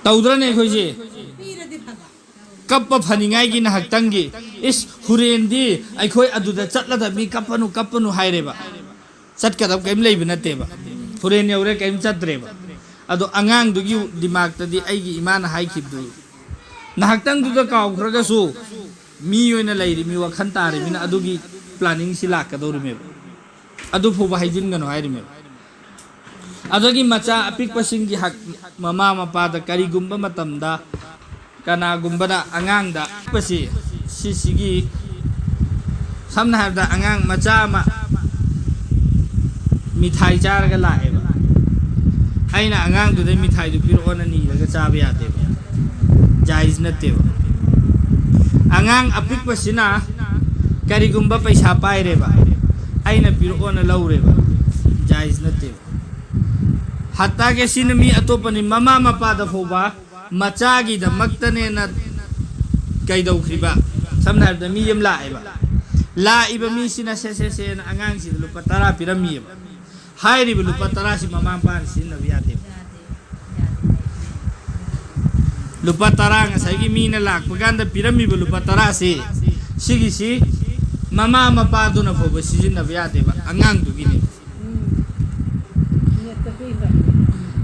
ꯇꯧꯗ꯭ꯔꯅꯦ ꯑꯩꯈꯣꯏꯁꯦ? ꯀꯞꯄ ꯐꯅꯤꯡꯉꯥꯏꯒꯤ ꯉꯥꯏꯍꯥꯛꯇꯪꯒꯤ, "ꯏꯁ, ꯍꯨꯔꯦꯟꯗꯤ ꯑꯩꯈꯣꯏ ꯑꯗꯨꯗ ꯆꯠꯂꯗꯕꯅꯤ, ꯀꯞꯄꯅꯨ, ꯀꯞꯄꯅꯨ" ꯍꯥꯏꯔꯦꯕ꯫ ꯆꯠꯀꯗꯕ ꯀꯔꯤꯝ ꯂꯩꯕ ꯅꯠꯇꯦꯕ꯫ ꯍꯨꯔꯦꯟ ꯌꯧꯔꯦ, ꯀꯔꯤꯝ ꯆꯠꯇ꯭ꯔꯦꯕ꯫ ꯑꯗꯣ ꯑꯉꯥꯡꯗꯨꯒꯤ ꯗꯤꯃꯥꯛꯇꯗꯤ ꯑꯩꯒꯤ ꯏꯃꯥꯅ ꯍꯥꯏꯈꯤꯕꯗꯨ ꯉꯥꯏꯍꯥꯛꯇꯪꯗꯨꯗ ꯀꯥꯎꯈ꯭ꯔꯒꯁꯨ ꯃꯤ ꯑꯣꯏꯅ ꯂꯩꯔꯤꯃꯤ, ꯋꯥꯈꯜ ꯇꯥꯔꯤꯃꯤꯅ ꯑꯗꯨꯒꯤ ꯄ꯭ꯂꯥꯅꯤꯡꯁꯤ ꯂꯥꯛꯀꯗꯧꯔꯤꯃꯦꯕ꯫ ꯑꯗꯨ ꯐꯥꯎꯕ ꯍꯥꯏꯖꯤꯟꯒꯅꯨ ꯍꯥꯏꯔꯤꯃꯦꯕ꯫ ꯑꯗꯒꯤ ꯃꯆꯥ ꯑꯄꯤꯛꯄꯁꯤꯡꯒꯤ ꯍꯛ, ꯃꯃꯥ ꯃꯄꯥꯗ ꯀꯔꯤꯒꯨꯝꯕ ꯃꯇꯝꯗ ꯀꯅꯥꯒꯨꯝꯕꯅ ꯑꯉꯥꯡꯗ ꯑꯄꯤꯛꯄꯁꯤ, ꯁꯤꯁꯤꯒꯤ, ꯁꯝꯅ ꯍꯥꯏꯔꯕꯗ ꯑꯉꯥꯡ ꯃꯆꯥ ꯑꯃ ꯃꯤꯊꯥꯏ ꯆꯥꯔꯒ ꯂꯥꯛꯑꯦꯕ, ꯑꯩꯅ ꯑꯉꯥꯡꯗꯨꯗꯩ ꯃꯤꯊꯥꯏꯗꯨ ꯄꯤꯔꯛꯑꯣꯅ ꯅꯤꯔꯒ ꯆꯥꯕ ꯌꯥꯗꯦꯕ, ꯖꯥꯏꯖ ꯅꯠꯇꯦꯕ꯫ ꯑꯉꯥꯡ ꯑꯄꯤꯛꯄꯁꯤꯅ ꯀꯔꯤꯒꯨꯝꯕ ꯄꯩꯁꯥ ꯄꯥꯏꯔꯦꯕ, ꯑꯩꯅ ꯄꯤꯔꯛꯑꯣꯅ ꯂꯧꯔꯦꯕ, ꯖꯥꯏꯖ ꯅꯠꯇꯦꯕ꯫ ꯍꯠꯇꯥꯒꯦ ꯁꯤꯅ ꯃꯤ ꯑꯇꯣꯞꯄꯅꯤ, ꯃꯃꯥ ꯃꯄꯥꯗ ꯐꯥꯎꯕ ꯃꯆꯥꯒꯤꯗꯃꯛꯇꯅꯦꯅ ꯀꯩꯗꯧꯈ꯭ꯔꯤꯕ? ꯁꯝꯅ ꯍꯥꯏꯔꯕꯗ ꯃꯤ ꯑꯃ ꯂꯥꯛꯑꯦꯕ, ꯂꯥꯛꯏꯕ ꯃꯤꯁꯤꯅ ꯁꯦ ꯁꯦ ꯁꯦꯅ ꯑꯉꯥꯡꯁꯤꯗ ꯂꯨꯄꯥ ꯇꯔꯥ ꯄꯤꯔꯝꯃꯤꯑꯕ꯫ ꯍꯥꯏꯔꯤꯕ ꯂꯨꯄꯥ ꯇꯔꯥꯁꯤ ꯃꯃꯥ ꯃꯄꯥꯅ ꯁꯤꯖꯤꯟꯅꯕ ꯌꯥꯗꯦꯕ꯫ ꯂꯨꯄꯥ ꯇꯔꯥ ꯉꯁꯥꯏꯒꯤ ꯃꯤꯅ ꯂꯥꯛꯄ ꯀꯥꯟꯗ ꯄꯤꯔꯝꯃꯤꯕ ꯂꯨꯄꯥ ꯇꯔꯥꯁꯤ, ꯁꯤꯒꯤꯁꯤ ꯃꯃꯥ ꯃꯄꯥꯗꯨꯅ ꯐꯥꯎꯕ ꯁꯤꯖꯤꯟꯅꯕ ꯌꯥꯗꯦꯕ, ꯑꯉꯥꯡꯗꯨꯒꯤꯅꯦꯕ꯫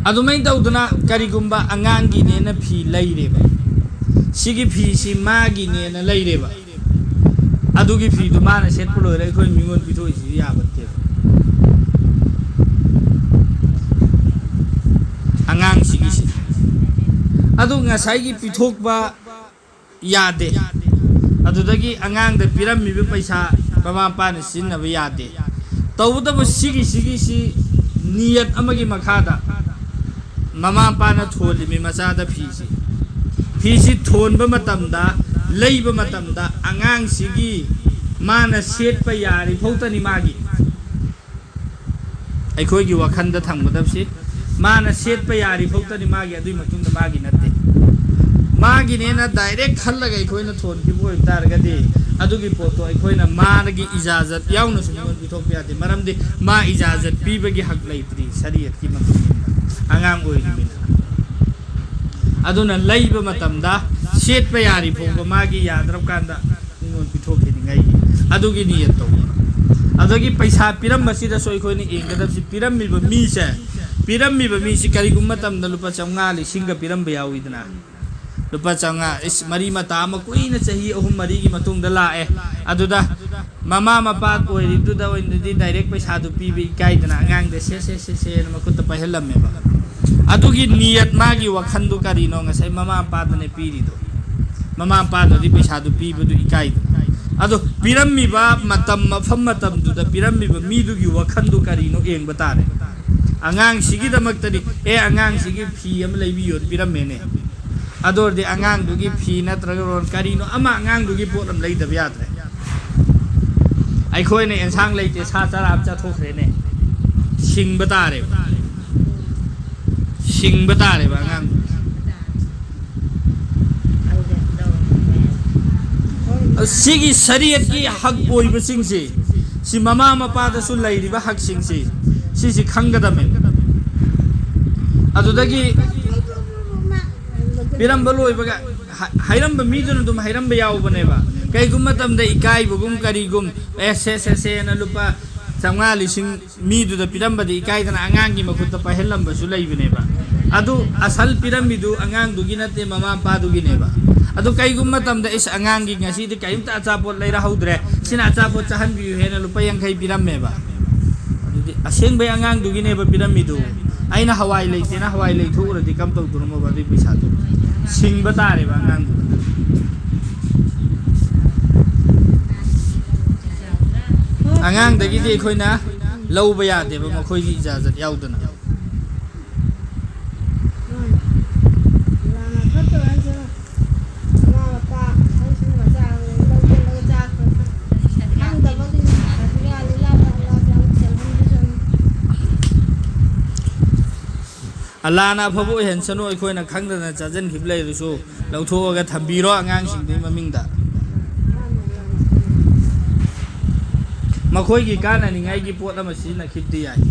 ꯑꯗꯨꯃꯥꯏꯅ ꯇꯧꯗꯅ ꯀꯔꯤꯒꯨꯝꯕ ꯑꯉꯥꯡꯒꯤꯅꯦꯅ ꯐꯤ ꯂꯩꯔꯦꯕ, ꯁꯤꯒꯤ ꯐꯤꯁꯤ ꯃꯥꯒꯤꯅꯦꯅ ꯂꯩꯔꯦꯕ, ꯑꯗꯨꯒꯤ ꯐꯤꯗꯨ ꯃꯥꯅ ꯁꯦꯠꯄ ꯂꯣꯏꯔ ꯑꯩꯈꯣꯏ ꯃꯤꯉꯣꯟ ꯄꯤꯊꯣꯛꯏꯁꯤꯗꯤ ꯌꯥꯕ ꯅꯠꯇꯦꯕ꯫ ꯑꯉꯥꯡꯁꯤꯒꯤꯁꯤ꯫ ꯑꯗꯨ ꯉꯁꯥꯏꯒꯤ ꯄꯤꯊꯣꯛꯄ ꯌꯥꯗꯦ꯫ ꯑꯗꯨꯗꯒꯤ ꯑꯉꯥꯡꯗ ꯄꯤꯔꯝꯃꯤꯕ ꯄꯩꯁꯥ ꯃꯃꯥ ꯃꯄꯥꯅ ꯁꯤꯖꯤꯟꯅꯕ ꯌꯥꯗꯦ꯫ ꯇꯧꯕꯇꯕꯨ ꯁꯤꯒꯤ, ꯁꯤꯒꯤꯁꯤ ꯅꯤꯌꯠ ꯑꯃꯒꯤ ꯃꯈꯥꯗ ꯃꯃꯥ ꯃꯄꯥꯅ ꯊꯣꯜꯂꯤꯃꯤ ꯃꯆꯥꯗ ꯐꯤꯁꯤ꯫ ꯐꯤꯁꯤ ꯊꯣꯟꯕ ꯃꯇꯝꯗ, ꯂꯩꯕ ꯃꯇꯝꯗ ꯑꯉꯥꯡꯁꯤꯒꯤ ꯃꯥꯅ ꯁꯦꯠꯄ ꯌꯥꯔꯤ ꯐꯥꯎꯇꯅꯤ ꯃꯥꯒꯤ꯫ ꯑꯩꯈꯣꯏꯒꯤ ꯋꯥꯈꯜꯗ ꯊꯝꯒꯗꯕꯁꯤ, ꯃꯥꯅ ꯁꯦꯠꯄ ꯌꯥꯔꯤ ꯐꯥꯎꯇꯅꯤ ꯃꯥꯒꯤ, ꯑꯗꯨꯒꯤ ꯃꯇꯨꯡꯗ ꯃꯥꯒꯤ ꯅꯠꯇꯦ꯫ ꯃꯥꯒꯤꯅꯦꯅ ꯗꯥꯏꯔꯦꯛ ꯈꯜꯂꯒ ꯑꯩꯈꯣꯏꯅ ꯊꯣꯟꯈꯤꯕ ꯑꯣꯏꯕ ꯇꯥꯔꯒꯗꯤ, ꯑꯗꯨꯒꯤ ꯄꯣꯠꯇꯣ ꯑꯩꯈꯣꯏꯅ ꯃꯥꯒꯤ ꯏꯖꯥꯖꯠ ꯌꯥꯎꯅꯁꯨ ꯃꯤꯉꯣꯟ ꯄꯤꯊꯣꯛꯄ ꯌꯥꯗꯦ꯫ ꯃꯔꯝꯗꯤ ꯃꯥ ꯏꯖꯥꯖꯠ ꯄꯤꯕꯒꯤ ꯍꯛ ꯂꯩꯇ꯭ꯔꯤ ꯁꯔꯤꯌꯠꯀꯤ ꯃꯇꯨꯡ ꯏꯟꯅ, ꯑꯉꯥꯡ ꯑꯣꯏꯔꯤꯕꯅꯤꯅ꯫ ꯑꯗꯨꯅ ꯂꯩꯕ ꯃꯇꯝꯗ ꯁꯦꯠꯄ ꯌꯥꯔꯤ ꯐꯥꯎꯕ ꯃꯥꯒꯤ ꯌꯥꯗ꯭ꯔꯕ ꯀꯥꯟꯗ ꯃꯤꯉꯣꯟ ꯄꯤꯊꯣꯛꯈꯤꯅꯤꯡꯉꯥꯏꯒꯤ ꯑꯗꯨꯒꯤ ꯅꯤꯌꯠ ꯇꯧꯕ꯫ ꯑꯗꯒꯤ ꯄꯩꯁꯥ ꯄꯤꯔꯝꯕꯁꯤꯗꯁꯨ ꯑꯩꯈꯣꯏꯅ ꯌꯦꯡꯒꯗꯕꯁꯤ, ꯄꯤꯔꯝꯃꯤꯕ ꯃꯤꯁꯦ, ꯄꯤꯔꯝꯃꯤꯕ ꯃꯤꯁꯤ ꯀꯔꯤꯒꯨꯝꯕ ꯃꯇꯝꯗ ꯂꯨꯄꯥ ꯆꯥꯝꯃꯉꯥ, ꯂꯤꯁꯤꯡꯒ ꯄꯤꯔꯝꯕ ꯌꯥꯎꯋꯤꯗꯅ꯫ ꯂꯨꯄꯥ ꯆꯥꯝꯃꯉꯥ, ꯏꯁ, ꯃꯔꯤ ꯃꯇꯥ ꯑꯃ ꯀꯨꯏꯅ ꯆꯍꯤ ꯑꯍꯨꯝ ꯃꯔꯤꯒꯤ ꯃꯇꯨꯡꯗ ꯂꯥꯛꯑꯦ꯫ ꯑꯗꯨꯗ ꯃꯃꯥ ꯃꯄꯥ ꯑꯣꯏꯔꯤꯗꯨꯗ ꯑꯣꯏꯅꯗꯤ ꯗꯥꯏꯔꯦꯛ ꯄꯩꯁꯥꯗꯨ ꯄꯤꯕ ꯏꯀꯥꯏꯗꯅ ꯑꯉꯥꯡꯗ ꯁꯦ, ꯁꯦ, ꯁꯦ, ꯁꯦꯅ ꯃꯈꯨꯠꯇ ꯄꯥꯏꯍꯜꯂꯝꯃꯦꯕ꯫ ꯑꯗꯨꯒꯤ ꯅꯤꯌꯠ, ꯃꯥꯒꯤ ꯋꯥꯈꯟꯗꯨ ꯀꯔꯤꯅꯣ ꯉꯁꯥꯏ ꯃꯃꯥ ꯃꯄꯥꯗꯅꯦ ꯄꯤꯔꯤꯗꯣ? ꯃꯃꯥ ꯃꯄꯥꯗꯨꯗꯤ ꯄꯩꯁꯥꯗꯨ ꯄꯤꯕꯗꯨ ꯏꯀꯥꯏꯗꯅ꯫ ꯑꯗꯣ ꯄꯤꯔꯝꯃꯤꯕ ꯃꯇꯝ, ꯃꯐꯝ ꯃꯇꯝꯗꯨꯗ ꯄꯤꯔꯝꯃꯤꯕ ꯃꯤꯗꯨꯒꯤ ꯋꯥꯈꯟꯗꯨ ꯀꯔꯤꯅꯣ ꯌꯦꯡꯕ ꯇꯥꯔꯦ꯫ ꯑꯉꯥꯡꯁꯤꯒꯤꯗꯃꯛꯇꯗꯤ, "ꯑꯦ, ꯑꯉꯥꯡꯁꯤꯒꯤ ꯐꯤ ꯑꯃ ꯂꯩꯕꯤꯌꯣ" ꯄꯤꯔꯝꯃꯦꯅꯦ꯫ ꯑꯗꯨ ꯑꯣꯏꯔꯗꯤ ꯑꯉꯥꯡꯗꯨꯒꯤ ꯐꯤ ꯅꯠꯇ꯭ꯔꯒ ꯔꯣꯟ ꯀꯔꯤꯅꯣ ꯑꯃ, ꯑꯉꯥꯡꯗꯨꯒꯤ ꯄꯣꯠ ꯑꯃ ꯂꯩꯗꯕ ꯌꯥꯗ꯭ꯔꯦ꯫ ꯑꯩꯈꯣꯏꯅ ꯑꯦꯟꯁꯥꯡ ꯂꯩꯇꯦ, ꯁꯥ ꯆꯔꯥ ꯑꯃ ꯆꯥꯊꯣꯛꯈ꯭ꯔꯦꯅꯦ꯫ ꯁꯤꯡꯕ ꯇꯥꯔꯦꯕ꯫ ꯁꯤꯡꯕ ꯇꯥꯔꯦꯕ ꯑꯉꯥꯡꯗꯣ꯫ ꯁꯤꯒꯤ ꯁꯔꯤꯌꯠꯀꯤ ꯍꯛ ꯑꯣꯏꯕꯁꯤꯡꯁꯤ, ꯁꯤ ꯃꯃꯥ ꯃꯄꯥꯗꯁꯨ ꯂꯩꯔꯤꯕ ꯍꯛꯁꯤꯡꯁꯤ, ꯁꯤꯁꯤ ꯈꯪꯒꯗꯕꯅꯤ꯫ ꯑꯗꯨꯗꯒꯤ ꯄꯤꯔꯝꯕ ꯂꯣꯏꯕꯒ ꯍ-, ꯍꯥꯏꯔꯝꯕ ꯃꯤꯗꯨꯅ ꯑꯗꯨꯝ ꯍꯥꯏꯔꯝꯕ ꯌꯥꯎꯕꯅꯦꯕ꯫ ꯀꯩꯒꯨꯝꯕ ꯃꯇꯝꯗ ꯏꯀꯥꯏꯕꯒꯨꯝ ꯀꯔꯤꯒꯨꯝ, "ꯑꯦ, ꯁꯦ, ꯁꯦ, ꯁꯦꯅ ꯂꯨꯄꯥ ꯆꯥꯝꯃꯉꯥ, ꯂꯤꯁꯤꯡ ꯃꯤꯗꯨꯗ ꯄꯤꯔꯝꯕꯗꯤ ꯏꯀꯥꯏꯗꯅ ꯑꯉꯥꯡꯒꯤ ꯃꯈꯨꯠꯇ ꯄꯥꯏꯍꯜꯂꯝꯕꯁꯨ ꯂꯩꯕꯅꯦꯕ꯫ ꯑꯗꯨ ꯑꯁꯜ ꯄꯤꯔꯝꯃꯤꯗꯨ ꯑꯉꯥꯡꯗꯨꯒꯤ ꯅꯠꯇꯦ, ꯃꯃꯥ ꯃꯄꯥꯗꯨꯒꯤꯅꯦꯕ꯫ ꯑꯗꯨ ꯀꯩꯒꯨꯝꯕ ꯃꯇꯝꯗ, "ꯏꯁ, ꯑꯉꯥꯡꯒꯤ ꯉꯁꯤꯗꯤ ꯀꯔꯤꯝꯇ ꯑꯆꯥꯄꯣꯠ ꯂꯩꯔꯍꯧꯗ꯭ꯔꯦ, ꯁꯤꯅ ꯑꯆꯥꯄꯣꯠ ꯆꯥꯍꯟꯕꯤꯌꯨ" ꯍꯥꯏꯅ ꯂꯨꯄꯥ ꯌꯥꯡꯈꯩ ꯄꯤꯔꯝꯃꯦꯕ꯫ ꯑꯗꯨꯗꯤ ꯑꯁꯦꯡꯕꯩ ꯑꯉꯥꯡꯗꯨꯒꯤꯅꯦꯕ ꯄꯤꯔꯝꯃꯤꯗꯨ꯫ ꯑꯩꯅ ꯍꯋꯥꯏ ꯂꯩꯇꯦꯅ ꯍꯋꯥꯏ ꯂꯩꯊꯣꯛꯎꯔꯗꯤ ꯀꯝ ꯇꯧꯗꯣꯔꯝꯃꯣꯕ ꯑꯗꯨꯏ ꯄꯩꯁꯥꯗꯣ? ꯁꯤꯡꯕ ꯇꯥꯔꯦꯕ ꯑꯉꯥꯡꯗꯨ꯫ ꯑꯉꯥꯡꯗꯒꯤꯗꯤ ꯑꯩꯈꯣꯏꯅ ꯂꯧꯕ ꯌꯥꯗꯦꯕ, ꯃꯈꯣꯏꯒꯤ ꯏꯖꯥꯖꯠ ꯌꯥꯎꯗꯅ꯫ ꯑꯜꯂꯥꯅ ꯑꯐꯕ ꯑꯣꯏꯍꯟꯁꯅꯨ, ꯑꯩꯈꯣꯏꯅ ꯈꯪꯗꯅ ꯆꯥꯖꯟꯈꯤꯕ ꯂꯩꯔꯁꯨ ꯂꯧꯊꯣꯛꯑꯒ ꯊꯝꯕꯤꯔꯣ ꯑꯉꯥꯡꯁꯤꯡꯗꯨꯒꯤ ꯃꯃꯤꯡꯗ꯫ ꯃꯈꯣꯏꯒꯤ ꯀꯥꯟꯅꯅꯤꯡꯉꯥꯏꯒꯤ ꯄꯣꯠ ꯑꯃ ꯁꯤꯖꯤꯟꯅꯈꯤꯕꯗꯤ ꯌꯥꯏ꯫